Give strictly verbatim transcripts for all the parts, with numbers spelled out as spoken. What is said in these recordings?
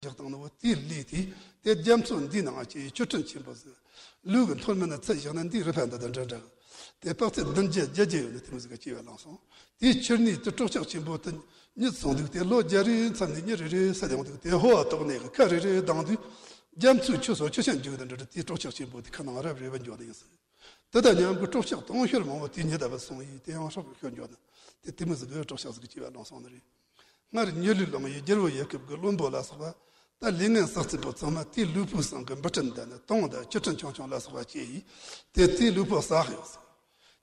བཞག་བཏང་ནོ་དེའི་ལུས་དེ། དེ་རྒྱ་མཚོ་འདིའི་ནང་སྐྱེས་ཆུ་ཕྲན་ཆེན་པོ་ཟིག། ལུས་ཀྱི་མཐོ་དམན་ན་ཚད་བཞག་ན་འདིའི་རུས་པ་འདི་དང་འདྲ་འདྲ། དེ་དཔག་ཚད་བདུན་བརྒྱ་བརྒྱད་བརྒྱ་ཡོད་ནི་དེ་མོ་ཟིག་ག་སྐྱེས་པ་ལངས་སོང་། དེའི་ཕྱིར་ནས་དེ་སྲོག་ཆགས་ཆེན་པོ་དེ་གཉིད་སོང་འདུག། དེ་ལོ་བརྒྱ་རེའི་མཚམས་ནས་གཉིད་རེ་རེ་སད་ཡོང་འདུག། དེ་ཕོ་བ་དོག་ནས་ཁ་རེ་རེ་ལྡང་དུས། རྒྱ་མཚོའི་ཆུ་སོགས་ཆུ་ཤིང་རྒྱུག་དང་འདྲ་འདྲ། དེའི་སྲོག་ཆགས་ཆེན་པོ་དེ་ཁ་ནང་རབ་རེ་བ་འགྱོ་ནི་ཡིན་ཟེར། དེ་དང་མཉམ་གྱི་སྲོག་ཆགས་དུང་ཕྱུར་མང་པོ་དེའི་ཉེ་འདབས་སོང་ཡིས། དེ་ཡང་སྲོག་གི་ཤོར་འགྱོ་ན། དེ་དེ་མོ་ཟིག་གི་སྲོག་ཆགས་ཟིག་སྐྱེས་པ་ལངས་སོང་ནི་རེད། སྔར་མྱི་ལུས་བླངས་ཡི་རྒྱལ་པོ་ཡི་གེ་གི་བློན་པོ་ལ་སོགས་པ། ད་ལུས་ངན་བསགས་ཚུལ་པོ་ཚང་མ་དེའི་ལུས་པོའི་སང་གི་འབུ་ཕྲན་འདི་ནི་དུང་དང་ཆུ་ཕྲན་ཆུང་ཆུང་ལ་སོགས་པ་སྐྱེས་ཡིས། དེ་དེའི་ལུས་པོ་ཟ་ཡོད་ཟེར།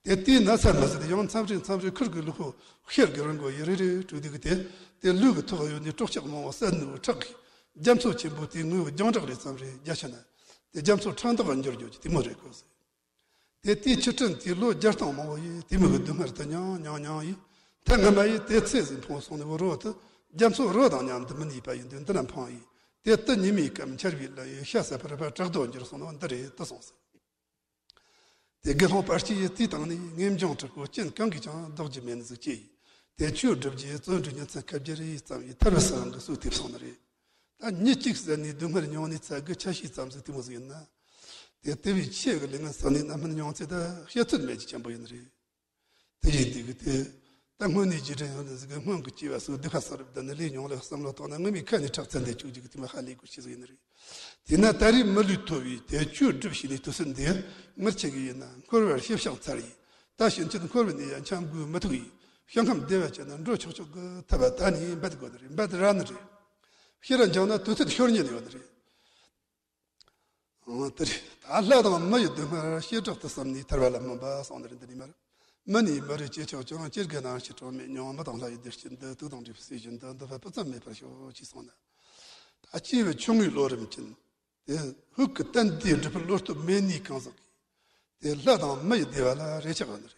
དེ་དེའི་ན་ཚ་མི་ཟིན། ཡང་མཚམས་རེ་མཚམས་རེ་ཁུར་གི་ལུས་པོ་ཤེལ་གི་རི་མགོ་ཡི་རེ་རེ་དྲུད་དུས་དེ། དེ་ལུས་གི་ཐོག་ཡོད་ནི་སྲོག་ཆགས་མང་བོ་བསད་ནུ་ཁྲག་གིས་རྒྱ་མཚོ་ཆེན་པོ་དེའི་ངོས་རྒྱང་གྲགས་རེ་ཙམ་རེ་རྒྱ་ཆེ་ན། དེ་རྒྱ་མཚོ་ཕྲང་ཐག་འགྱུར་འགྱུར་གྱི་དེ་མོ་རེད་གོ་ཟེར། དེ་དེའི་ཆུ་ཕྲན་དེའི་ལོ་བརྒྱ་སྟོང་མང་བོ་ཡིས་དེ་མོ་གི་སྡུག་བསྔལ་དུ་མྱངས་མྱངས་མྱངས་ཡིས། ཐ་སྔ་མ་ཡིས་དེ་ཚེ་ཟིན་ཕུང་སོང་ནས་བུ་རོ་དེ་རྒྱ་མཚོ་རོ་དང་མཉམ་དུ་མི་གནས་པ་ཡིན་དུས་འདི་ན་འཕངས་ཡིས། དེ་དུ་ཉི་མའི་སྐབས་འཆར་བའི་ལ་ཡི་ཤ་ཟ་བར་བ་དྲག་རྡོ་འགྱུར་སོང་ནོ་འདི་རེད་དུ་སོང་ཟེར། དེ་དགེ་སློང་པར་སྐྱེས་ཡི་དེའི་སྟེང་ནས་ངེས་འབྱུང་དྲག་པོ་རྐྱེན་གང་གིས་ཀྱང་ལྡོག་རྒྱུ་མེད་ནི་ཟིག་སྐྱེས་ཡིས། དེ་ཆོས་སྒྲུབ་རྒྱུའི་བརྩོན་འགྲུས་ཉིན་མཚན་སྐབས་བརྒྱ་རེ་ཙམ་ཡིས་ཐར་བའི་ས་བོན་གྱི་སྲོལ་ཐེབས་སོང་ནི་རེད། ད་ཉིན་གཅིག་ཟད་ནས་སྡུག་བསྔལ་མྱོང་ནས་ཚད་གི་ཆ་ཤས་ཙམ་ཟིག་དེ་མོ་ཟིག་ཡིན་ན། དེ་དེ་བས་ཆེ་གི་ལས་ངན་བསགས་ནས་རྣམ་སྨིན་མྱོང་ཚད་ད་བཤད་ཚོད་མེད་ཀྱི་ཆེན་པོ་ཡིན་ནི་རེད། དེ་བཞིན་དུ་གི་དེ། ད་སྔོན་ནས་རྗེས་དྲན་ཡོད་ནི་ཟིག་གི་སྔོན་གྱི་སྐྱེ་བ་སོགས་སྡིག་པ་བསགས་རབས་དང་ནི་ལས་མྱོང་ལ་བསམ་བློ་བཏང་ན་ངུ་མའི་ཁ་ནས་ཁྲག་ཚན་དེ་བཅུག་རྒྱུ་གི་དེ་མ་ཧ་ལས་དགོས་ཤེས་ཟིག་ཡིན་ནི་རེད། དེས་ན་ད་རེས་མི་ལུས་ཐོབ་པས་དེ་ཆོས་སྒྲུབ་བྱས་ནས་དུས་ཚོད་འདི་ངར་ཆེ་གི་ཡིན་ན་འཁོར་བར་ཞེན་ཞིང་འཚེར་ཡིས། ད་ཕྱིན་ཆད་འཁོར་བ་ནས་ཡང་འཁྱམ་དགོས་མི་ཐུག་ཡིས། ཞིང་ཁམས་བདེ་བ་ཅན་ན་འགྲོ་ཆོག་ཆོག་གི་ཐབས་ད་ནས་འབད་དགོས་ནི་རེད། འབད་ར་ནི་རེད། ཤི་ར་འགྱངས་ན་དུས་ཚོད་ཤོར་ཉེན་ཡོད་ནི་རེད། འོ་དེ་རེད། ད་ལྷ་དང་མི་ཡི་སྡུག་བསྔལ་བྱེ་བྲག་ཏུ་བསམས་ནས་ཐར་བ་ལ་སྨོན་པ་གསུངས་ནི་རེད། འདི་ནས་མར། མི་ནས་མི་རུ་སྐྱེ་ཆོག་ཀྱང་། སྐྱེ་རྒ་ན་འཆིའི་གྲངས་མེད་མྱོང་། མི་དང་ལྷ་ཡི་བདེ་སྐྱིད་འདི། དུག་དང་འདྲེས་པའི་ཟས་བཞིན་དུ། འདོད་པ་སྤུ་ཙམ་མེད་པར་ཤོག་ཅེས་གསུངས་ན། ད་སྐྱེས་བུ་ཆུང་ངུའི་ལོ་རིམ་ཅན། དེ་ཧུག་གི་གཏན་བདེའི་སྒྲུབ་པའི་བློ་སྟོབས་མེད་ནས་གང་ཟག་གིས། དེ་ལྷ་དང་མི་ཡི་བདེ་བ་ལ་རེ་ཆགས་པ་ནི་རེད།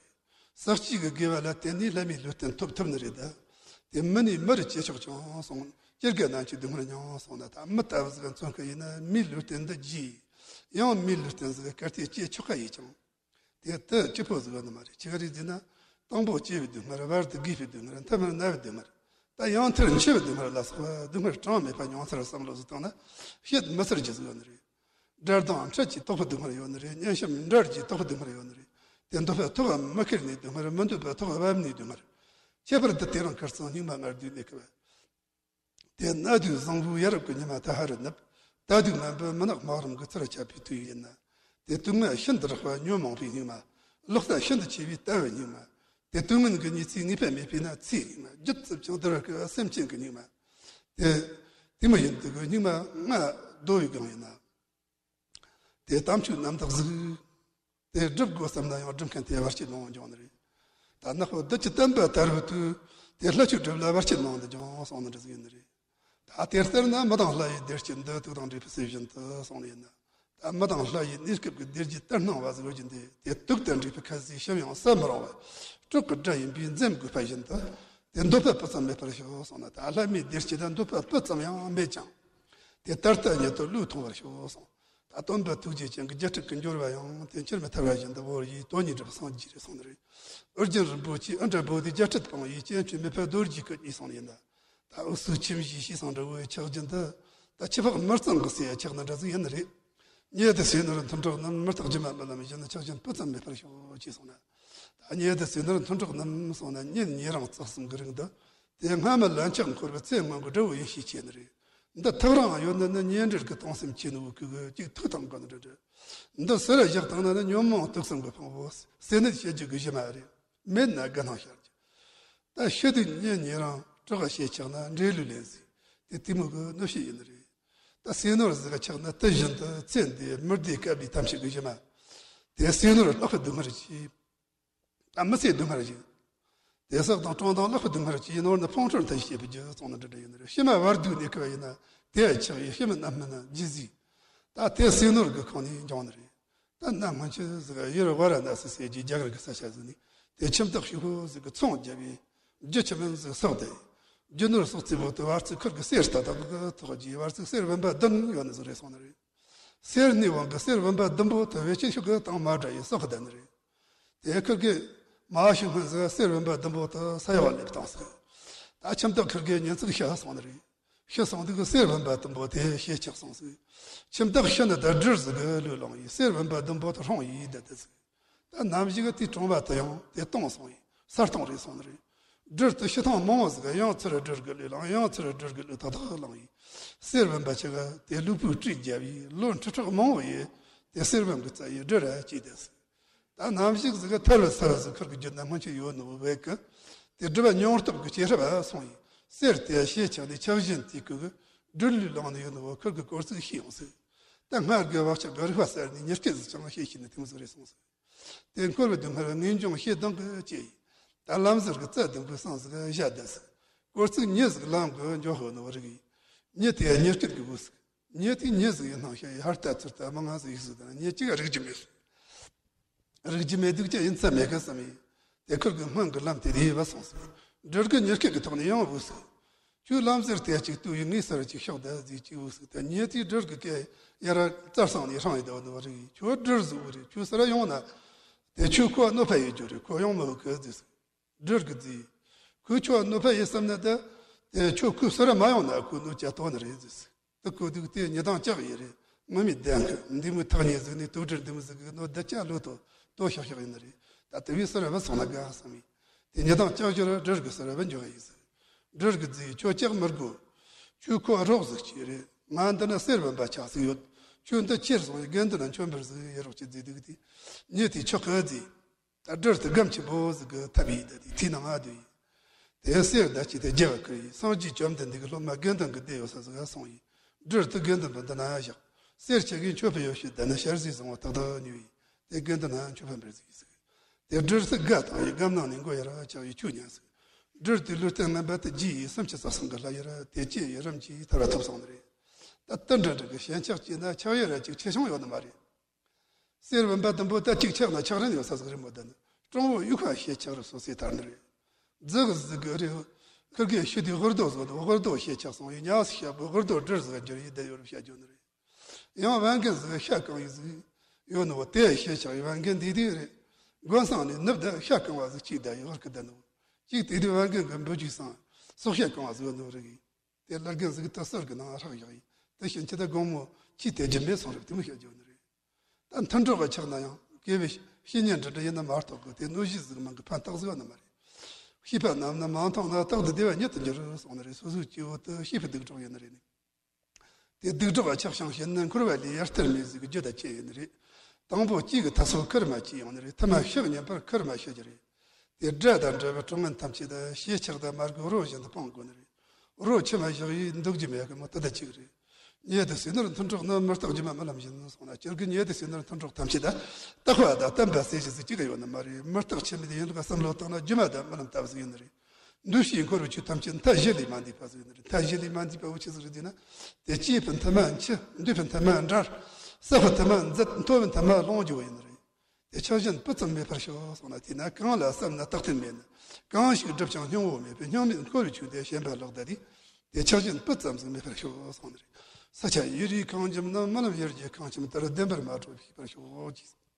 ཟག་བཅས་ཀྱི་དགེ་བ་ལ་བརྟེན་ནས་ལྷ་མིའི་ལུས་རྟེན་ཐོབ་ཐུབ་ནི་རེད་ད། དེ་མི་ནས་མི་རུ་སྐྱེ་ཆོག་ཀྱང་གསུངས། སྐྱེ་རྒ་ན་འཆིའི་སྡུག་བསྔལ་མྱོང་གསུངས་ན། ད་མི་ལྟ་བུ་ཟིག་མཚོན་གི་ཡིན་ན་མིའི་ལུས་རྟེན་འདི་རྒྱས། ཡང་མིའི་ལུས་རྟེན་ཟིག་གལ་ཏེ་སྐྱེ་ཆོག་ག་ཡིན་ཀྱང་། དེ་དུ་སྐྱིད་པོ་ཟིག་ཡོད་ནི་མ་རེད། ཅི་ག་རེད་ཟེར་ན། དང་པོ་སྐྱེ་བའི་སྡུག་བསྔལ། བར་དུ་རྒས་པའི་སྡུག་བསྔལ། མཐའ་མར་ན་བའི་སྡུག་བསྔལ། ད་ཡང་མཐར་འཆི་བའི་སྡུག་བསྔལ་ལ་སོགས་པ་སྡུག་བསྔལ་གྲངས་མེད་པ་མྱོང་ཚར་བསམ་བློ་ཟིག་བཏང་ན། བཤད་མི་ཚར་གྱི་ཟིག་ཡོད་ནི་རེད། དགྲར་ལྡང་འཕྲལ་གྱི་དོགས་པའི་སྡུག་བསྔལ་ཡོད་ནི་རེད། གཉེན་བཤམས་འདྲར་གྱི་དོགས་པའི་སྡུག་བསྔལ་ཡོད་ནི་རེད། དེ་འདོད་པའི་ཐོག་མི་ཁེལ་ནས་སྡུག་བསྔལ། མི་འདོད་པའི་ཐོག་བབས་ནས་སྡུག་བསྔལ། ཁྱད་པར་དུ་དེ་རིང་ཁ་སང་སྙིགས་མ་ལྔ་བདོའི་གནས་སྐབས། དེ་གནའ་དུས་བཟང་པོའི་ཡ་རབས་ཀྱི་ཉི་མ་ད་ཧ་རུ་ནུབ། ད་དུས་སྨན་པའི་མུན་ནག་སྨག་རུམ་གྱི་ཚུར་ཁྱབ་པའི་དུས་ཡིན་ན། དེ་སྡུག་བསྔལ་ཤིན་ཏུ་རགས་པ་ཉོན་མོངས་པའི་སྙིགས་མ། ལོག་ལྟ་ཤིན་ཏུ་ཆེ་བའི་ལྟ་བའི་སྙིགས་མ། དེ་དུས་ངན་གྱི་ཉི་ཚེའི་ངེས་པ་མེད་པའི་ན་ཚའི་སྙིགས་མ། རྒྱུད་རྩུབ་ཅིང་དུར་བ་བསྐལ་བ་སེམས་ཅན་གྱི་སྙིགས་མ། དེ། དེ་མོ་ཡིན་དུས་ཀྱི་སྙིགས་མ་ལྔ་བདོ་བའི་སྒང་ཡིན་ན། དེ་དམ་ཆོས་རྣམ་དག་ཟིག། དེ་སྒྲུབ་དགོས་བསམ་ན་ཡང་སྒྲུབ་མཁན་དེ་བར་ཆད་ལོང་འབྱུང་ནི་རེད། ད་ནག་པོ་བདུད་ཀྱི་བསྟན་པ་དར་བའི་དུས། དེ་ལྷ་ཆོས་སྒྲུབ་ལ་བར་ཆད་ལོང་དུ་འབྱུང་གསུངས་ནི་འདྲ་ཟིག་ཡིན་ནི་རེད། ད་དེ་ལྟར་ན་མི་དང་ལྷ་ཡི་བདེ་སྐྱིད་འདི། དུག་དང་འདྲེས་པའི་ཟས་བཞིན་དུ་གསུངས་ནི་ཡིན་ན། ད་མི་དང་ལྷ་ཡི་གནས་སྐབས་ཀྱི་བདེ་སྐྱིད་ལྟར་སྣང་བ་ཟིག་ཡོད་ཀྱི་འདི། དེ་དུག་དང་འདྲེས་པའི་ཁ་ཟས་ཞིམ་ཡང་ཟ་མི་རུང་བ། སྲོག་གི་དགྲ་ཡིན་པས་འཛེམ་དགོས་པ་བཞིན་དུ། དེ་འདོད་པ་སྤུ་ཙམ་མེད་པར་ཤོག་གསུངས་ན། ད་ལྷ་མིའི་བདེ་སྐྱིད་ད་འདོད་པ་སྤུ་ཙམ་ཡང་མེད་ཀྱང་། དེ་ད་ལྟ་ཉིད་དུ་བློས་ཐོངས་པར་ཤོག་གསུངས། ད་སྟོན་པ་ཐུགས་རྗེ་ཅན་གྱི་རྒྱལ་སྲིད་ཀྱི་འབྱོར་བ་ཡང་དེ་ཕྱིར་མི་ཐར་བ་བཞིན་དུ་བོར་ཡིས། དོན་གཉིས་སྒྲུབ་སངས་རྒྱས་རེ་གསུངས་ནི་རེད། ཨོ་རྒྱན་རིན་པོ་ཆེས་ཨིནྡྲ་བོ་དྷིའི་རྒྱལ་སྲིད་སྤངས་ཡིས། སྤྱན་ཆུས་མེད་པར་རྡོ་རྗེའི་སྐུ་བརྙེས་གསུངས་ནི་ཡིན་ན། ད་འུ་སུའི་ཁྱིམ་གཞིས་ཤིང་སང་འདྲ་བོའི་ཆགས་རྒྱུན་དུ། ད་ཁྱི་ཕག་མི་གཙང་གི་སའི་ཆགས་ནི་འདྲ་ཟིག་ཡིན་ནི་རེད། ཉེ་དུ་ཟས་ནོར་མཐུན་གྲོགས་རྣམས། མི་རྟག་སྒྱུ་མ་རྨི་ལམ་བཞིན། ཆགས་ཞེན་སྤུ་ཙམ་མེད་པར་ཤོག་ཅེས་གསུངས་ན། ད་ཉེ་དུ་ཟས་ནོར་མཐུན་གྲོགས་རྣམས་གསུངས་ན། ཉིན་ཉེ་རིང་རྩེག་གསུམ་གྱི་རིང་དུ། དེ་སྔ་མ་ལན་ཆགས་འཁོར་བའི་ཚེ་སྔོན་གྱི་དགྲ་བོ་ཡིན་ཤས་ཆེ་ནི་རེད། འདི་ཐག་རིང་ཡོད་ན་ནི་གཉེན་འབྲེལ་གྱི་སྟོང་སེམས་ཆེ་ནི་བོ་གི་གཅིག་ཐུག་དང་གོ་ནི་འདྲ་འདྲ། འདི་ཟུར་བཞག་བཏང་ན་ནི་ཉོན་མོངས་དུག་གསུམ་གྱི་ཕུང་པོ་ཟས་ནད་བྱེད་རྒྱུ་གི་གཞི་མ་རེད། མེད་ན་དགའ་སྣང་ཤར་རྒྱུ། ད་ཤི་དུས་གཉེན་ཉེ་རིང་གྲོགས་ཤས་ཆགས་ན་འབྲེལ་ལུས་ལེན་ཟིག། དེ་གཏི་མུག་གི་གནོད་བྱེད་ཡིན་ནི་རེད། ད་ཟས་ནོར་ཟིག་ཆགས་ན་དུས་བཞིན་དུ་ཚེ་འདིའི་མི་བདེ་དཀའ་བའི་ཐམས་ཅད་ཀྱི་གཞི་མ། དེ་ཟས་ནོར་ལྷག་པའི་སྡུག་བསྔལ་གྱིས། ད་མི་ཚེའི་སྡུག་བསྔལ་གྱིས། དེ་བསགས་དང་གྲོངས་དང་ལྷག་པའི་སྡུག་བསྔལ་གྱིས། ནོར་ནི་ཕུང་ཁྲོལ་མཐུ་ཞེས་པའི་རྒྱུ་གསུངས་ནི་འདྲ་འདྲ་ཡིན་ནི་རེད། ཕྱི་མ་བར་དུ་གནས་སྐབས་ཡིན་ན་དེ་ཆགས་ཡི་ཕྱི་མ་རྣམ་སྨིན་རྒྱུ་ཟིག། ད་དེ་ཟས་ནོར་གྱི་ཁོངས་ནས་འབྱུང་ནི་རེད། ད་གནའ་སྔོན་ཆད་ཟིག་ཡུལ་ཝཱ་ར་ཎ་སི་ཟེར་རྒྱུའི་རྒྱ་གར་གྱི་ས་ཆ་ཟིག་ནས་དེ་ཁྱིམ་བདག་ཕྱུག་པོ་ཟིག་གིས་ཚོང་བརྒྱབ་པས་རྒྱུ་ཁྱིམ་ཟིག་བསགས་ཏེ། རྒྱུ་ནོར་བསགས་ཚེ་བོ་དེ་བར་ཚིག་ཁུར་གི་གསེར་ལྟ་བུ་གི་ཐོགས་རྒྱུའི་བར་ཚིག་གསེར་བུམ་པ་བདུན་ཡོད་ནི་ཟིག་རེད་གསུངས་ནི་རེད། གསེར་སྣའི་དབང་གིས་གསེར་བུམ་པ་བདུན་པོ་དེ་བེད་སྤྱོད་ཤུགས་ཀྱིས་བཏང་མ་འདྲ་ཡི་བསགས་བསྡད་ནི་རེད། དེ་ཁུར་གི་མ་ཤི་སྔོན་ཟིག་གསེར་བུམ་པ་བདུན་པོ་དེ་ས་ཡོག་ལ་སླེབས་བཏང་ཟིག། ད་ཁྱིམ་བདག་ཁུར་གི་ཉིན་ཚིག་ཤ་སོང་ནི་རེད། ཤི་སོང་དུས་གསེར་བུམ་པ་དུམ་བུ་དེ་ཞེ་ཆགས་སོང་ཟིག། ཁྱིམ་བདག་ཤི་ནི་ད་སྦྲུལ་ཟིག་གི་ལུས་བླངས་ཡིན། གསེར་བུམ་པ་དུམ་བུ་དེ་ཧྲོང་ཡིས་བསྡད་དེ་ཟིག། ད་ནམ་ཞིག་དེའི་གྲོང་པ་དེ་ཡང་དེ་སྟོང་སོང་ཡིན། ས་སྟོང་རེད་སོང་ནི་རེད། སྦྲུལ་དེ་ཤི་ཐེངས་མང་བོ་ཟིག་ཡང་ཚུར་སྦྲུལ་གི་ལུས་བླངས། ཡང་ཚུར་སྦྲུལ་གི་ལུས་ཏག་ཏག་བླངས་ཡིན། གསེར་བུམ་པ་ཆེ་ག་དེ་ལུས་པོའི་དྲི་བརྒྱབ་ཡིན། ལོ་ཁྲི་ཕྲག་མང་བོ་ཡིན། དེ་གསེར་བུམ་གི་རྩ་ཡིས་སྦྲུལ་ར་སྐྱེས་དེ་ཟིག། ད་ནམ་ཞིག་ཟིག་ཐར་བ་ཚར་ཟིག་ཁུར་གི་རྒྱུད་ན་སྔོན་ཆད་ཡོད་ནོ་བས་གི། དེ་སྒྲུབ་པ་མྱོང་སྟོབས་གི་ཇེ་ཧྲབ་སོང་ཡིན། གསེར་དེ་ཞེ་ཆགས་ནས་ཆགས་ཞེན་དེ་ཀུ་གི་སྦྲུལ་ལུས་བླངས་ནས་ཡོད་ནོ་བ་ཁུར་གི་སྐོར་ཚིག་ཤེས་ཡོང་ཟིག། ད་སྔར་གི་བག་ཆགས་གི་རིག་པ་གསར་ནས་མྱུར་སྐད་ཟིག་ཀྱང་ཤེས་ཤེས་ནས་དེ་མོ་ཟིག་རེད་སོང་ཟིག། དེ་འཁོར་བའི་སྡུག་བསྔལ་ངེས་འབྱུང་ཞེ་སྡང་གི་སྐྱེ་ཡིན། ད་ལམ་ཟུར་གི་རྩ་བདུན་པོའི་སང་ཟིག་བཞག་བསྡད་ཟིག། སྐོར་ཚིག་ཉི་ཟིག་ལམ་གི་འཇོག་ཧོ་ནོ་བ་རིག་ཡིན། ཉི་དེ་མྱུར་སྐད་གི་བུ་ཟིག། ཉི་དེ་ཉི་ཟིག་ཡིན་སྣང་ཤ་ཡི་ཧར་ལྟ་ཚུར་ལྟ་མ་ང་ཟིག་ཡིག་ཟིག་དང་ཉི་གཅིག་རིག་རྒྱུ་མེད་ཟིག། རིག་རྒྱུ་མེད་དུས་ཀྱང་ཡིན་ཚད་མེད་གི་བསམ་ཡིན། དེ་ཁུར་གི་སྔོན་གི་ལམ་དེ་དེ་ཡི་བ་སོང་ཟིག། སྦྲུལ་གི་མྱུར་སྐད་གི་ཐོག་ནས་ཡང་བུ་ཟིག། ཁྱོད་ལམ་ཟུར་དེ་གཅིག་ཏུ་ཡི་ངའི་སར་གཅིག་ཤོག་ད་ཟིག་གཅིག་བུ་ཟིག། ད་ཉི་དེ་སྦྲུལ་གི་སྐད་ཡར་རྩར་སང་ནས་ཧྲང་ཡི་ད་བ་ནི་བ་རིག་ཡིན། ཁྱོད་སྦྲུལ་ཟིག་བུ་རེད། ཁྱོད་སར་ཡོང་ན་དེ་ཁྱོད་ཁོ་གནོད་པ་ཡོད་རྒྱུ་རེད། ཁོ་ཡོང་མི་བུ་གི་ཟིག། སྦྲུལ་གི་རྫི། ཁོས་ཁྱོད་གནོད་པ་ཡིན་བསམ་ན་ད། དེ་ཁྱོད་ཁོའི་སར་མ་ཡོང་ན་ཁོ་གནོད་བྱ་དོ་ནི་རེད་ཟེར། དེ་ཁོ་དུག་དེ་ཉི་དང་ལྕགས་ཡི་རེད། ངོ་མི་ལྡན་གི་འདི་མོའི་ཐག་ཉེ་ཟིག་ནས་དུག་སྦྲུལ་འདི་མོ་ཟིག་གི་གནོད་བསྡད་ཅག་ལོ་དོ་དོ་ཤག་ཤག་ཡིན་ནི་རེད། ད་དེ་བས་སར་བུད་སོང་ན་དགའ་བསམ་ཡིན། དེ་ཉི་དང་ལྕགས་ཞོར་སྦྲུལ་གི་སར་བུད་འཇོག་ཡིན་ཟེར། སྦྲུལ་གི་རྫི། ཁྱོད་ལྕགས་མི་དགོ། ཁྱོད་ཁོ་རོགས་ཟིག་ཅི་རེད། ང་འདི་ན་གསེར་བུམ་པ་ཆགས་ཟིག་ཡོད། ཁྱོད་འདི་ཁྱེར་སོང་ཡི་དགེ་འདུན་ན་མཆོད་འབུལ་ཟིག་ཡེ་རོགས་ཀྱི་རྫི་དུག་དེ། ཉི་དེ་ཆོག་གི་རྫི། ད་སྦྲུལ་དེ་སྒམ་ཆེན་པོ་ཟིག་གི་ཐབ་ཡིན། ད་དེ་དེའི་ནང་ང་སྡོད་ཡིན། དེ་གསེར་ད་ཅི་དེ་རྒྱལ་བ་ཁུར་ཡིན། སངས་རྒྱས་བཅོམ་ལྡན་འདས་ཀྱི་སློབ་མ་དགེ་འདུན་གྱི་སྡེ་ཡོད་ས་ཟིག་ག་སོང་ཡིན། སྦྲུལ་དེ་དགེ་འདུན་པ་འདི་ན་ཡ་བཞག། གསེར་ཆེ་གིན་ཆོས་པ་ཡོད་ཤོད་ད་ནི་ཞལ་གཟིགས་བཟང་བོ་ཏག་ཏག་ཉོས་ཡིན། དེ་དགེ་འདུན་ན་མཆོད་པ་འབུལ་ཟིག་ཡིན་ཟིག། དེ་སྦྲུལ་དེ་དགའ་དང་ཡི་སྒམ་ནང་ནས་མགོ་ཡར་བཅག་ཡི་ཆུ་ཉར་ཟིག། སྦྲུལ་དེ་ལུས་རྟེན་ངན་པ་དེ་རྗེས་ཡི་སུམ་ཅུ་རྩ་གསུམ་གི་ལྷ་ཡར་དེ་སྐྱེས་ཡི་རིམ་གྱིས་ཐར་བ་ཐོབ་སོང་ནི་རེད། ད་དེ་འདྲ་འདྲ་གི་ཞེན་ཆགས་སྐྱེས་ན་ཆགས་ཡུལ་ར་ཅིག་ཆེ་ཆུང་ཡོད་ནི་མ་རེད། གསེར་བུམ་པ་དུམ་བུ་ད་གཅིག་ཆགས་ན་ཆགས་རན་ཡོད་ས་ཟིག་རེད་མོད། ད་ནི་སྤྲང་བོ་གཡུག་ཁ་ཞེ་ཆགས་རུ་སོ་སོའི་ཐར་ནི་རེད། རྫི་གི་ཟིག་གི་རེད། ཁིར་གི་ཤི་དུས་ཧུར་རྡོ་ཟིག་དང་ཧུར་རྡོ་ཞེ་ཆགས་སོང་ཡི་ཉག་སི་ཤ་བུ་ཧུར་རྡོ་སྦྲུལ་ཟིག་འགྱུར་ཡི་བསྡད་ཡོད་རུ་བཤད་རྒྱུ་ནི་རེད། ཡང་བན་རྒན་ཟིག་ཤ་གང་ཡི་ཟིག་ཡོད་ནོ་དེ་ཞེ་ཆགས་ཡི་བན་རྒན་དེ་དེ་རེད། དགོན་སང་ནས་ནུབ་ད་ཤ་གང་བ་ཟིག་གཅིག་ད་ཡི་ཧུར་གི་ད་ནོ། གཅིག་དེ་དུས་བན་རྒན་གི་འབུ་ཅིག་སང་སོག་ཤ་གང་བ་ཟིག་ཡོད་ནོ་རེད་གི། དེ་བླ་རྒན་ཟིག་ད་ཟུར་གི་ནང་ཧྲག་བཞག་ཡིན། དེ་བཞིན་ཅི་ད་དགོང་མོ་ཁྱི་དེ་རྒྱུ་མེད་སོང་རེད། དེ་མོ་བཤད་རྒྱུ་ནི་རེད། ད་མཐུན་གྲོགས་ཀ་ཆགས་ན་ཡང་དགེ་བའི་བཤེས་གཉེན་འདྲ་འདྲ་ཡིན་ན་མ་གཏོགས་གི་དེ་གནོད་གཞི་ཟིག་མང་གི་ཕན་ཐོགས་ཟིག་ཡོད་ནི་མ་རེད། ཤེས་པ་རྣམས་ནི་མ་མཐོང་ན་རྟག་ཏུ་བདེ་བ་ཉིད་དུ་འགྱུར་གསུངས་ནི་རེད། སོ་སོའི་སྐྱེ་བོ་དེ་ཤེས་པའི་སྡིག་གྲོགས་ཡིན་ནི་རེད་ནི། དེ་སྡིག་གྲོགས་ཀ་ཆགས་ཤིང་ཞེན་ན་འཁོར་བ་ལས་ཡར་ཐར་མེད་ཟིག་གི་རྒྱུ་ད་ཅི་ཡིན་ནི་རེད། དང་པོ་སྐྱེས་གི་ཐ་སོ་ཁུར་མ་སྐྱེས་ཡོང་ནི་རེད། ཐ་མ་ཤི་ཉན་པར་ཁུར་མ་ཤི་རྒྱུ་རེད། དེ་དགྲ་དང་འདྲ་བའི་གྲོགས་ངན་ཐམས་ཅད་ད་ཞེ་ཆགས་དང་མ་དགོས་རོ་བཞིན་དུ་སྤང་དགོས་ནི་རེད། རོ་ཆི་མ་བཞག་ཡིས་འདུག་རྒྱུ་མེད་གི་མོ་དེ་ད་ཅིག་རེད། ཉེ་དུ་ཟིན་ནོར་མཐུན་གྲོགས་ནི། མི་རྟག་སྒྱུ་མ་རྨི་ལམ་བཞིན་གསུངས་ན། སྤྱིར་གི་ཉེ་དུ་ཟིན་ནོར་མཐུན་གྲོགས་ཐམས་ཅད་ད་རྟག་པ་དང་བརྟན་པ་ཟེར་གྱི་ཟིག་གཅིག་ག་ཡོད་ནི་མ་རེད། མི་རྟག་ཆི་མི་དེ་ཡིན་ལུགས་བསམ་བློ་བཏང་ན་སྒྱུ་མ་དང་རྨི་ལམ་ལྟ་བུ་ཟིག་ཡིན་ནི་རེད། འདུ་ཤེས་འཁོར་བའི་ཆོས་ཐམས་ཅད་མཐའ་བཞི་ལས་མ་འདས་པ་ཟིག་ཡིན་ནི་རེད། མཐའ་བཞི་ལས་མ་འདས་པ་བོ་ཆི་ཟིག་རེད་ཟེར་ན། དེ་སྐྱེས་པའི་མཐའ་མ་འཆི། འདུས་པའི་མཐའ་མ་འབྲལ། བསགས་པའི་མཐའ་མ་འཛད། མཐོ་བའི་མཐའ་མ་ལོངས་སྤྱོད་པ་ཡིན་ནི་རེད། དེ་ཆགས་ཞེན་སྤུ་ཙམ་མེད་པར་ཤོག་གསུངས་ན། དེས་ན་གང་ལ་བསམ་ན་རྟག་བརྟན་མེད་ན། གང་ཞིག་བསྒྲུབས་ཀྱང་སྙིང་པོ་མེད་པའི་སྙིང་མེད་འཁོར་བའི་ཆོས་དེ་ཞེན་པ་ལོག་ལྟ་དེ། དེ་ཆགས་ཞེན་སྤུ་ཙམ་ཟིག་མེད་པར་ཤོག་གསུངས་ནི་རེད། ས་ཆ་ཡི་རིགས་ཁང་ཁྱིམ་རྣམས། རྨི་ལམ་ཡུལ་གྱི་ཁང་ཁྱིམ་ལྟར། བདེན་པར་མ་གྲུབ་ཤེས་པར་ཤོག་ཅེས་གསུངས།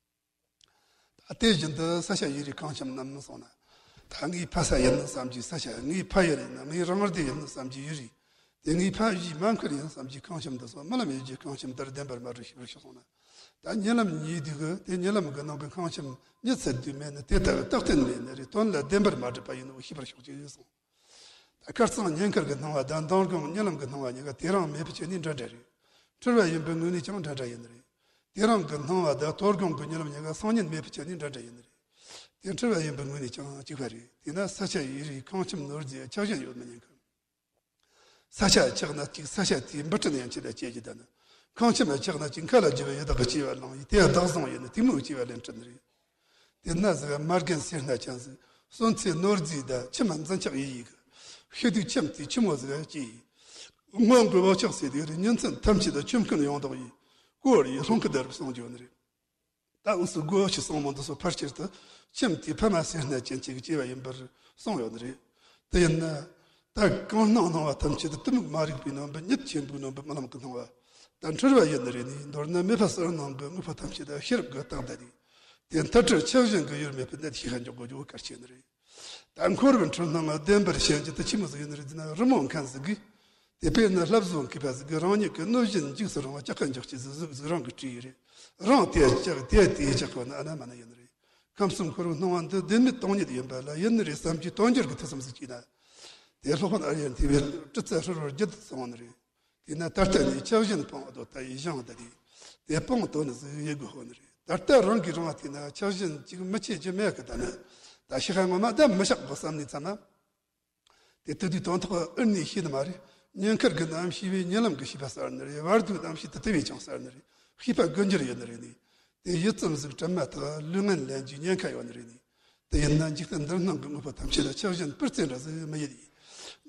ད་དེ་བཞིན་དུ་ས་ཆ་ཡི་རིགས་ཁང་ཁྱིམ་རྣམས་གསུངས་ན། ད་ངའི་ཕ་ས་ཡིན་བསམ་གྱི་ས་ཆ། ངའི་ཕ་ཡུལ་ཡིན། ངའི་རང་སྡེ་ཡིན་བསམ་གྱི་ཡུལ་རིས། དེ་ངའི་ཕ་གཞིས་མ་འཁུར་ཡིན་བསམ་གྱི་ཁང་ཁྱིམ་འདི་ཚོ་རྨི་ལམ་ཡུལ་གྱི་ཁང་ཁྱིམ་ལྟར་བདེན་པར་མ་གྲུབ་ཤེས་པར་ཤོག་གསུངས་ན། ད་རྨི་ལམ་ཉིད་དེ་གི་དེ་རྨི་ལམ་གི་ནང་གི་ཁང་ཁྱིམ་ཉི་ཚེ་དུས་མེད་ནི་དེ་ལྟ་བུ་རྟག་བརྟན་མེད་ནི་རེད། དོན་ལ་བདེན་པར་མ་གྲུབ་པ་ཡིན་ནོ་ཤེས་པར་ཤོག་ཅེས་གསུངས། ད་ཁར་སང་ཉེན་ཁར་གི་སྣང་བ་དང་མདང་དགོང་རྨི་ལམ་གི་སྣང་བ་གཉིས་ཀ་དེ་རང་མེད་པའི་ཆ་ནས་འདྲ་འདྲ་རེད། འཁྲུལ་བ་ཡིན་པའི་ངོས་ནས་ཀྱང་འདྲ་འདྲ་ཡིན་ནི་རེད། དེ་རང་གི་སྣང་བ་དང་དོ་དགོང་གི་རྨི་ལམ་གཉིས་ཀ་སང་ཉིན་མེད་པའི་ཆ་ནས་འདྲ་འདྲ་ཡིན་ནི་རེད། དེ་འཁྲུལ་བ་ཡིན་པའི་ངོས་ནས་ཀྱང་གཅིག་པ་རེད། དེས་ན་ས་ཆ་ཡི་རིགས་ཁང་ཁྱིམ་ནོར་རྫས་ཆགས་ཞེན་ཡོད་མི་ཉན་གི། ས་ཆ་ཆགས་ན་གཅིག། ས་ཆ་དེའི་འབུར་ཏོ་ཡན་ཆད་ལ་སྐྱེ་རྒྱུ་དང་ནི། ཁང་ཁྱིམ་ལ་ཆགས་ན་གཅིག། མཁའ་ལ་རྒྱུ་བའི་ཡི་དྭགས་ཀྱིས་སྐྱེ་བ་བླངས་ཡི། དེ་བདག་བཟུང་ཡིན་ནི་དེ་མོ་སྐྱེ་བ་ལེན་སྲིད་ནི་རེད། དེ་ན་ཟིག་མ་རྒན་སེར་སྣ་ཅན་ཟིག། གསོན་ཚེ་ནོར་རྫས་དང་ཁྱིམ་འཛིན་ཆགས་ཡི་ཡི་གི། ཤི་དུས་ཁྱིམ་དེ་ཆི་མོ་ཟིག་སྐྱེ་ཡི། སྔོན་གྱི་བག་ཆགས་ཟེར་དེ་རེད། ཉིན་མཚན་ཐམས་ཅད་དུ་ཁྱིམ་མཁན་ཡོངས་བདག་ཡིན། བཀོལ་ཡི་སློང་གི་བསྡད་རབས་གསུངས་རྒྱུ་ནི་རེད། ད་འུ་ཚོ་སྒོ་ཕྱི་གཙང་མ་འདི་ཚོ་ཕལ་ཆེར་དུ་ཁྱིམ་དེའི་ཕ་མ་སེར་སྣ་ཅན་གཅིག་གི་སྐྱེ་བ་ཡིན་པར་གསུངས་ཡོད་ནི་རེད། དེ་ཡིན་ན་ད་གང་སྣང་སྣང་བ་ཐམས་ཅད་དུ་གཏི་མུག་མ་རིག་པའི་རྣམ་པ་གཉིད་ཆེན་པོའི་རྣམ་པ་རྨི་ལམ་གྱི་སྣང་བ་ད་འཁྲུལ་བ་ཡིན་ནི་རེད་ནི། མདོར་ན་མེ་ཕ་གསེར་ནང་གི་དངོས་པོ་ཐམས་ཅད་དུ་ཤེས་རབ་ཀྱིས་བརྟགས་ད་དེ། དེ་མཐའ་བྲལ་ཆགས་ཞེན་གྱི་ཡུལ་མེད་པའི་གནད་ཤེས་ཁ་འཇོག་དགོས་རྒྱུ་གལ་ཆེ་ནི་རེད། ད་འཁོར་བའི་འཁྲུལ་སྣང་ལ་བདེན་པར་ཞེན་རྒྱུ་དེ་ཆི་མོ་ཟིག་ཡིན་ནི་རེད་ཟེར་ན། རི་མོ་མཁན་ཟིག་གིས་ དེ་དཔེར་ན་བསླབ་བཟོ་མཁས་པ་ཟིག་གིས་རང་ཉིད་ཀྱི་གནོད་སྦྱིན་འཇིགས་སུ་རུང་བ་ལྕགས་ཁ་འཇོག་བྱེད་ཟིག་གཟུགས་ཟིག་རང་གིས་བྲིས་ཡོད་རེད། རང་དེ་ལྕགས་དེ་དེའི་ལྕགས་ཁོ་ན་ཨ་ན་མ་ན་ཡིན་ནི་རེད། ཁམས་གསུམ་འཁོར་བའི་སྣང་བ་འདི་བདེན་མེད་སྟོང་ཉིད་ཡིན་པ་ལ་ཡིན་ནི་རེད་བསམ་གྱི་དོན་འགྱུར་གྱི་ཐུགས་བསམ་ཟིག་བྱས་ན། དེ་སློབ་དཔོན་ཨཱརྱ་ཐེ་བས་དྲི་རྩད་ཧྲིལ་བོར་བརྒྱུད་དུ་སོང་ནི་རེད། དེས་ན་ད་ལྟ་ནས་ཆགས་ཞེན་སྤངས་དོ་ལྟ་ཡི་བཞེངས་ད་དེ། དེ་སྤངས་དོ་ནི་ཟིག་ཡེ་དགོས་ཧོ་ནི་རེད། ད་ལྟ་རང་གིས་རང་བལྟས་ན་ཆགས་ཞེན་ཅིག་མི་བྱེད་རྒྱུ་མེད་གི། ད་ནི་ད་ཤི་ཁ་ངོ་མ་ད་མི་བཞག་དགོས་བསམ་ནས་ཚང་མ། དེ་དུས་དུས་དོན་དག་ཨུར་ནས་ཤེས་ནི་མ་རེད། ཉེན་ཁར་གི་རྣམ་ཤེས་པས་ཉེ་ལམ་གི་ཤེས་པ་གསལ་ནི་རེད། བར་དུ་རྣམ་ཤེས་དེ་དེ་བས་ཀྱང་གསལ་ནི་རེད། ཤེས་པ་ཀུན་འགྱུར་ཡོད་ནི་རེད་ནི། དེ་ཡུད་ཙམ་ཟིག་དྲན་མ་ཐག་ལུས་ངན་ལེན་རྒྱུའི་ཉེན་ཁ་ཡོད་ནི་རེད་ནི། དེ་ཡིན་ན་འཇིག་རྟེན་འདིར་སྣང་གི་དངོས་པོ་ཐམས་ཅད་ལ་ཆགས་ཞེན་སྤུར་རྩེ་འདྲ་ཟིག་མི་ཡེད་དེ།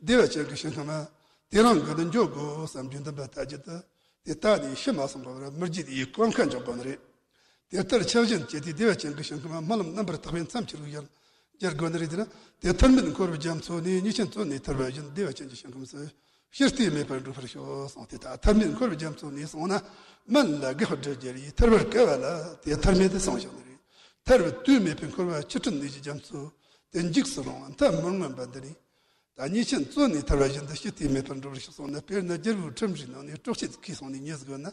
བདེ་བ་ཅན་གྱི་ཞིང་ཁམས་མ། དེ་རང་གི་ནི་འགྱོ་དགོས་བསམ་རྒྱུ་འདུན་པ་ལྟ་རྒྱུ་དེ། དེ་ལྟ་ནས་ཤི་མ་སོང་བར་མི་རྒྱུད་དེའི་གོམ་ཁ་འཇོག་དགོས་ནི་རེད། དེ་ལྟར་ཆགས་ཞེན་བཅད་དེ་བདེ་བ་ཅན་གྱི་ཞིང་ཁམས་མ་སྨོན་ལམ་རྣམ་པར་དག་པས་མཚམས་ཆེར་བུ་ཡར་སྦྱར་དགོས་ནི་རེད། དེ་ན་དེ་ཐར་མེད་འཁོར་བའི་རྒྱ་མཚོ་ནས་ཉེས་ཆེན་བཙོན་ནས་ཐར་བ་བཞིན་བདེ་བ་ཅན་གྱི་ཞིང་ཁམས་སུ་ཕྱིར་ལྟས་མེད་པར་འགྲོ་བར་ཤོག་གསུངས་ཏེ། ད་ཐར་མེད་འཁོར་བའི་རྒྱ་མཚོ་ནས་སོང་ན་སྨན་ལ་དགག་སྒྲུབ་རྒྱལ་ཡིས་ཐར་བར་བསྐལ་བ་ལ་དེ་ཐར་མེད་དུ་སོང་བཞག་ནི་རེད། ཐར་བའི་དུས་མེད་པའི་འཁོར་བ་ཆུ་ཁྲིད་ནས་ཀྱི་རྒྱ་མཚོ་དེ་འཇིགས་སུ་རུང་བ་མཐའ་མི་མངོན་པ་འདི་ནས། ད་ཉེས་ཆེན་བཙོན་ནས་ཐར་བ་བཞིན་དུ་ཕྱིར་ལྟས་མེད་པར་འགྲོ་བར་ཤོག་གསུངས་ན། དཔེར་ན་རྒྱལ་པོའི་ཁྲིམས་རིག་ནང་ནས་སྲོག་ཆད་ཀྱིས་སོང་ནས་ཉེས་དགོས་ན།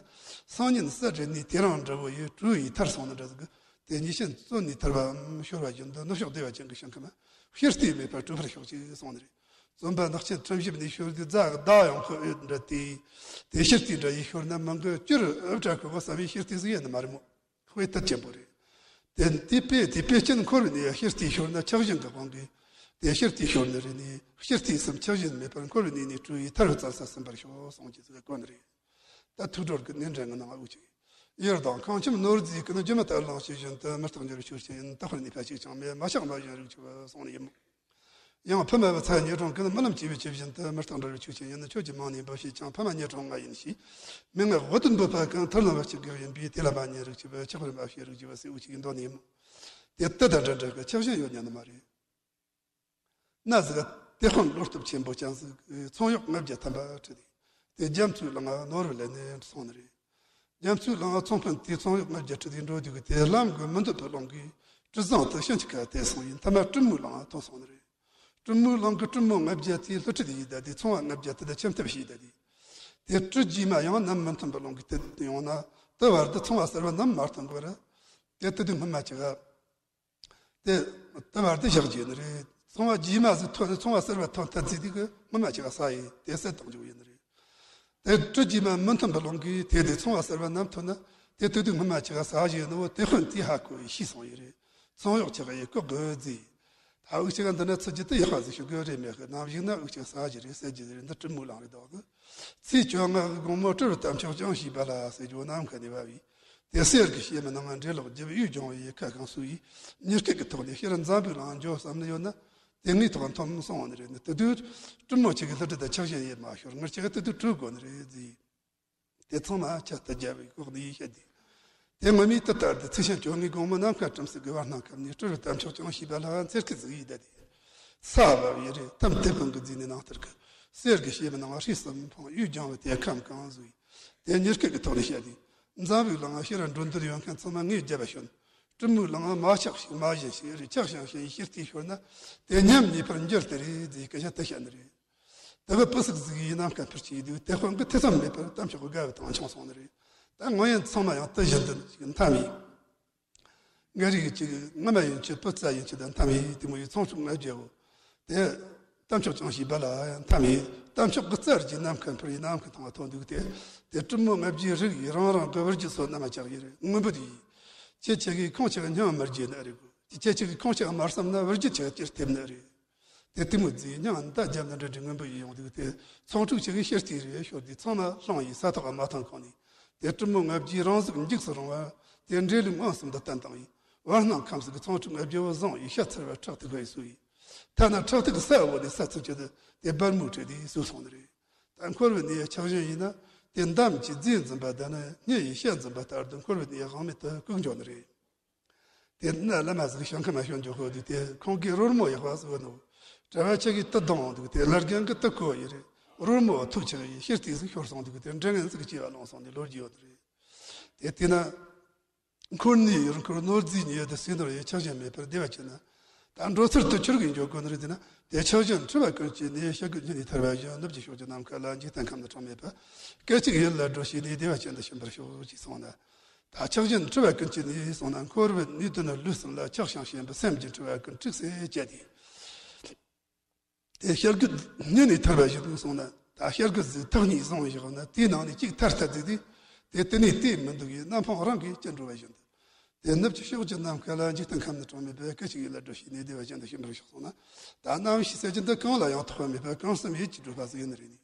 སང་ཉིན་གསལ་བསྒྲིལ་ནས་དེ་རང་འདྲ་བོ་ཡི་གྲོལ་ཡི་ཐར་སོང་ནི་འདྲ་ཟིག་གི། དེ་ཉེས་ཆེན་བཙོན་ནས་ཐར་བའམ་ཤོར་བ་བཞིན་དུ་ནུབ་ཕྱོགས་བདེ་བ་ཅན་གྱི་ཞིང་ཁམས་ཕྱིར་ལྟས་མེད་པར་གྲོལ་བར་ཤོག་ཅིག་གསུངས་ནི་རེད། བཙོན་པ་ནག་ཆེན་ཁྲིམས་ཞིབ་ནས་ཤོར་དུས་རྫ་གི་མདའ་ཡང་ཁོ་ཨེ་འདྲ་དེ། དེ་ཕྱིར་ལྟས་འདྲ་ཡི་ཤོར་ན་མི་འགུལ་སྐྱུར་ཨེ་བྲ་ཁོ་གོ་བསམ་པའི་ཕྱིར་ལྟས་ཟིག་ཡིན་ནི་མ་རེད་མོ། དཔེ་དེ་ཆེན་པོ་རེད། དེ་དེ་དཔེ་དེ་དཔེ་ཅན་འཁོར་བའི་གནས་ཕྱིར་ལྟས་ཤོར་ན་ཆགས་ཞེན་གྱི་དབང་གིས། དེ་ཕྱིར་ལྟས་ཤོར་ནི་རེད་ནི། ཕྱིར་ལྟས་སམ་ཆགས་ཞེན་མེད་པར་འཁོར་བའི་གནས་ནས་གྲོལ་བའི་ཐར་བའི་བཙལ་ས་ཟིན་པར་ཤོག་གསུངས་ཀྱི་ཟིག་གོ་ནི་རེད། ད་ཐུགས་སྒྲུབ་ཀྱི་ནས་འདྲེན་གྱི་ནང་དབུགས་ཅིག་ཡར་ལྡང་ཁང་ཁྱིམ་ནོར་རྫས་ཀུན། སྒྱུ་མ་ལྟར་བླངས་ཤིང་བཞིན་དུ། མི་རྟག་འགྱུར་བའི་ཆོས་ཅན་ཡིན། དག་པར་གནས་པ་གཅིག་ཀྱང་མེད། མ་ཆགས་མ་ཞན་རིགས་གཅིག་པུ་གསུངས་ནི་ཡིན། ཡང་ཕུབ་མ་བུ་ཚ་ཉེ་གྲོང་ཀུན། རྨི་ལམ་སྐྱེས་པའི་ཆོས་བཞིན་དུ། མི་རྟག་འགྲོ་བའི་ཆོས་ཅན་ཡིན། ཁྱོད་ཀྱིས་མང་ནས་འབོད་བྱས་ཀྱང་། ཕ་མ་ཉེ་གྲོང་ང་ཡིན་ཞེས། མན་ངག་འུ་དུམ་བུ་ཕ་གང་ཐར་ལམ་བ་གཅིག་གི་ཡིན་པས། དེ་ལ་མ་ཉན་རིགས་གཅིག་པུ། ཆགས་པར་མ་བྱེད་རིགས་གཅིག་པུ་ཟེར་འུ་ཅིག་ཡིན་དོ་ནི་ཡིན། དེ་ལྟ་དང་འདྲ་འདྲ་གི་ཆགས་ཞེན་ཡོད་ཉན་ནི་མ་རེད། ན་ཟིག་དེ་དཔོན་བློ་སྟོབས་ཆེན་པོ་ཅན་ཟིག་ཚོང་གཡོག་ལྔ་བརྒྱ་ཐམ་པ་ཁྲིད་དེ། དེ་རྒྱ་མཚོའི་ལམ་ནོར་བུ་ལེན་ནས་སོང་ནི་རེད། རྒྱ་མཚོའི་ལམ་ཚོང་དཔོན་དེས་ཚོང་གཡོག་ལྔ་བརྒྱ་ཁྲིད་དེ་འགྲོ་དུས་ཀྱི་དེ་ལམ་གྱི་མི་འདོད་པའི་རླུང་གིས་གྲུ་གཟིངས་དེ་ཤིན་ཅིག་ག་དེད་སོང་ཡིན། མཐའ་མ་གྲུ་མོའི་ལམ་ཐོན་སོང་ནི་རེད། གྲུ་མོའི་ལམ་གྱི་གྲུ་མོ་ལྔ་བརྒྱ་དེས་བསླུ་ཁྲིད་ཡས་ད་དེ་ཚོང་བ་ལྔ་བརྒྱ་དེ་དང་ཁྱིམ་ཐབས་བྱས་ད་དེ། དེ་གྲུ་རྗེས་མ་ཡང་ནམ་མི་མཐུན་པའི་རླུང་གིས་དེད་ཡོང་ན། དེ་བར་དུ་ཚོང་བ་གསར་བ་ནམ་མ་ཐོན་གོ་ར། དེ་དེ་དུས་སྔོན་མ་ཅིག་ག་དེ་ལྟ་བར་དེ་བཞག་རྒྱུ་ནི་རེད། ཚོང་བ་རྗེས་མ་ཟིག་ཐོན་ནས་ཚོང་བ་གསར་བ་ཐོན་ཐལ་ཚེ་དེ་གི་སྔོན་མ་ཅིག་ག་ས་ཡིན་དེ་སེལ་བཏང་རྒྱུ་ཡིན་ནི་རེད། དེ་གྲུ་རྗེས་མ་མི་མཐུན་པའི་རླུང་གིས་དེ་དེ་ཚོང་བ་གསར་བ་ནམ་ཐོན་ན། དེ་དེ་དུས་སྔོན་མ་ཅིག་ག་ས་ཞིག་ཡིན་ནོ། དེ་དཔོན་དེས་ཧ་གོ་ཡི་ཤེས་སོང་ཡི་རེད། ཚོང་གཡོག་ཅིག་ག་ཡི་ལྐོག་གི་རྫི། ད་འུ་ཅག་ག་འདི་ན་ཚུད་རྒྱུ་དེ་ཡག་པ་ཟིག་ཤོད་གི་རེད། མེད་གི་ནམ་ཞིག་ན་འུ་ཅག་ས་ཞིག་རེད་ཟེར་རྒྱུ་རེད། འདི་གྲུ་མོའི་ལམ་རེད་དོ་གི། ཚེས་བཅོ་ལྔ་གི་དགོང་མོ་སྤྲུལ་པའི་དམ་ཆོས་ཅང་ཞེས་པ་ལ་ཟེར་རྒྱུ་ནམ་མཁའ་ནས་བབས་ཡི། དེ་གསེར་གྱི་ཞལ་མའི་ནང་འགྲེ་ལོག་བརྒྱབ། གཡུ་སྦྱོང་བའི་ཁ་གང་སུ་ཡིས། ཉེར་སྐད་ཀྱི་ཐོག་ནས་ཕྱིར་འཛམ་བུའི་ལམ་འགྱོ་བསམ་ནི་ཡོད་ན། དེ་ངའི་ཐོག་མཐོང་སོང་བ་ནི་རེད་ནི། དེ་དུས་གྲུ་མོ་ཅིག་གི་བསླུ་བྲིད་དང་ཆགས་ཞེན་ཡེ་མ་ཤོར། ངར་ཅིག་དེ་དུས་གྲོལ་དགོས་ནི་རེད་ཟེར། དེ་ཚང་མ་ཆ་ལྟ་རྒྱབ་པའི་ལྐོག་ནས་བཤད་དེ། དེ་ངོ་མའི་དུ་ལྟར་དུ་ཚེས་ཆེན་བཅོ་ལྔའི་དགོང་མོ་ནམ་མཁའ་ཁྲིམས་སུ་དགུ་བར་སྣང་ཁམས་ནས་སྤྲུལ་པའི་དམ་ཆོས་ཅང་ཞེས་པ་ལ་འཚེར་སྐད་ཟིག་ཡིས་བསྡད་དེ། ས་བབས་ཡི་རེད། དམ་དེ་ཀུན་གྱི་རྫས་ནི་ནང་ལྟར་གྱི། གསེར་གྱི་ཞལ་མའི་ནང་ཧྲིལ་གསུམ་འཕངས། གཡུ་སྦྱོང་བའི་དེ་ཁམ་གང་བཟོས། དེ་ཉེར་སྐད་ཀྱི་ཐོག་ནས་བཤད་དེ། འཛམ་བུའི་ལམ་ཕྱིར་འགྲོ་འདོད་ཡོད་མཁན་ཚང་མ་ངས་རྒྱབ་པ་ཞོན། གྲུ་མོའི་ལམ་མ་ཆགས་ཤིག་མ་ཞན་ཞིག་རེད། ཆགས་ཤིང་ཞན་ཕྱིར་ལྟས་ཤོར་ན། དེ་མཉམ་ཉེས་པར་འགྱུར་ཏེ་རེད་ཟེར་སྐད་ཆ་དེ་བཤད་ནི་རེད། དེ་གི་སྤུ་སུག་ཟིག་ཡིས་ནམ་མཁའ་འཕུར་གྱི་འདུག་དེ་དཔོན་གྱིས་ཐེ་ཚོམ་མེད་པར་དམ་ཆོས་ཀྱི་དགའ་བའི་དང་མཆོང་སོང་ནི་རེད། ད་ངོ་ཡིན་ཚང་མ་ཡང་དེ་བཞིན་དུ་འཐམ་ཡིན། ངའི་རིགས་ཀྱི་ངོ་མ་ཡིན་གྱི་སྤུ་རྩ་ཡིན་གྱི་དང་འཐམ་ཡིན། དེ་མོ་ཡི་ཚོང་ཕྲུག་ལྔ་བརྒྱ་བོ། དེ་དམ་ཆོས་ཅང་ཞེས་པ་ལ་ཡང་འཐམ་ཡིན། དམ་ཆོས་ཀྱི་རྩར་གྱི་ནམ་མཁའ་འཕུར་ཡིན། ནམ་མཁའ་ཐང་བ་ཐོན་འདུག་དེ། དེ་གྲུ་མོ་ལྔ་བརྒྱའི་རིགས་ཡིས་རང་རང་གི་བུ་རྒྱུད་སོ་ནམ་མ་ཆགས་ཡིན་རེད། ངུ་འབོད་ཡིན། ཁྱེད་ཆེ་གིས་ཁོང་ཆེ་ག་སྙིང་མི་རྗེ་ན་རེད་གོ། ཁྱེད་ཆེ་གིས་ཁོང་ཆེ་ག་མ་བསམ་ན་བུ་རྒྱུད་ཆེ་ག་ཅིར་ཐེབས་ན་རེད། དེ་གཏི་མུག་རྫིས་སྙིང་འདར་རྒྱབ་ནས་འདྲ་འདྲའི་ངུ་འབོད་ཡིས་ཡོང་འདུག་དེ་ཚོང་ཕྲུག་ཆེ་གིས་ཕྱིར་ལྟས་རེ་ཤོར་དུས་ཚང་མ་སློང་ཡིས་ས་ཐོག་ག་མ་ཐོན་གོང་ནས། དེ་གྲུ་མོ་ལྔ་བརྒྱའི་རང་གཟུགས་འཇིགས་སུ་རུང་བ་དེ་འདྲའི་ལུས་མངོན་སུམ་དུ་བསྟན་བཏང་ཡིས། བར་སྣང་ཁམས་སུ་གི་ཚོང་ཕྲུག་ལྔ་བརྒྱ་བོ་བཟུང་ཡིས་ཤ་ཚར་བ་ཁྲག་ཐིགས་བས་གསོས་ཡིས། ཐ་ན་ཁྲག་ཐིགས་ས་འོག་ནས་ས་ཚུན་ཆད་དེ་སྦར་མོའི་གྲས་དེ་གསོས་སོང་ནི་རེད། ད་འཁོར་བའི་གནས་ཆགས་ཞེན་ཡིན་ན། དེ་འདམ་གྱིས་རྫས་འཛིན་པ་དང་ནི་སྙི་ཡིས་ཤ་འཛིན་པ་ལྟར་དུ་འཁོར་བའི་གནས་དབང་མེད་དུ་བཀུག་འགྱོ་ནི་རེད། དེ་ན་བླ་མ་ཟིག་ཞིང་ཁམས་མ་ཤོར་འགྱོ་ཁོ་དུས་དེ་ཁོང་གིས་རོལ་མོ་ཡག་པ་ཟིག་ནོ། གྲྭ་བ་ཆེ་གིས་དུ་བརྡུང་འདུག་དེ་བླ་རྒན་གིས་དུ་གོ་ཡི་རེད། རོལ་མོ་ཐུག་ཆེ་ཡི་ཕྱིར་ལྟས་ཟིག་ཤོར་སོང་འདུག་དེ་འདྲ་ངན་ཟིག་སྐྱེ་བ་ལོངས་སོང་ནས་ལོ་རྒྱུས་ཡོད་རེད། དེ་དེ་ན། འཁོར་ནས་ཡུལ་འཁོར་ནོར་རྫས་ཉེ་དུ་སྲིད་ནོར་ཡི་ཆགས་ཞེན་མེད་པར་བདེ་བ་ཅན་ན། ད་ ད་འགྲོ་ཚུལ་དུ་ཆི་ཟིག་འགྱོ་དགོས་ནི་རེད་ཟེར་ན། དེ་ཆགས་ཞེན་འཁྲི་བ་ཀུན་བཅད་ནས། བྱ་རྒོད་སྙིང་ནས་ཐར་བ་བཞིན། ནུབ་ཀྱི་ཕྱོགས་ཀྱི་ནམ་མཁའ་ལ། འཇིག་རྟེན་ཁམས་ནི་གྲངས་མེད་པ། སྐད་ཅིག་ཡིད་ལ་སྒྲོལ་བྱས་ནས། བདེ་བ་ཅན་དུ་ཕྱིན་པར་ཤོག་ཅེས་གསུངས་ནས། ད་ཆགས་ཞེན་འཁྲི་བ་ཀུན་བཅད་ནས་གསུངས་ན། འཁོར་བའི་ནད་དུ་ནི་ལུས་གསུམ་ལ། ཆགས་ཞེན་ཞེན་པའི་སེམས་ཀྱིས་འཁྲི་བ་ཀུན་བྲིགས་སེ་བཅད་དེ། དེ་བྱ་རྒོད་སྙིང་ནས་ཐར་བ་བཞིན་དུ་གསུངས་ན། ད་བྱ་རྒོད་ཟིག་ཐག་གཉིས་བཟུང་བཞག་ན། དེའི་ནང་ནས་གཅིག་ཐར་ཐལ་ཟིག་དེ། དེ་དེ་ནས་དེ་མི་འདུག་ཡིན། གནམ་འཕང་རང་གིས་བཅད་འགྲོ་བ་བཞིན་དུ། དེ་ནུབ་ཀྱི་ཕྱོགས་ཀྱི་ནམ་མཁའ་ལ། འཇིག་རྟེན་ཁམས་ནི་གྲངས་མེད་པའི། སྐད་ཅིག་ཡིད་ལ་སྒྲོལ་བྱས་ནས། བདེ་བ་ཅན་དུ་ཕྱིན་པར་ཤོག་གསུངས་ན། ད་རྣམ་ཤེས་ཟེར་རྒྱུ་འདི་གང་ལ་ཡང་ཐོགས་པ་མེད་པ། གང་བསམ་ཡིད་ཀྱིས་སྒྲོལ་བ་ཟིག་ཡིན་ནི་རེད་ནི།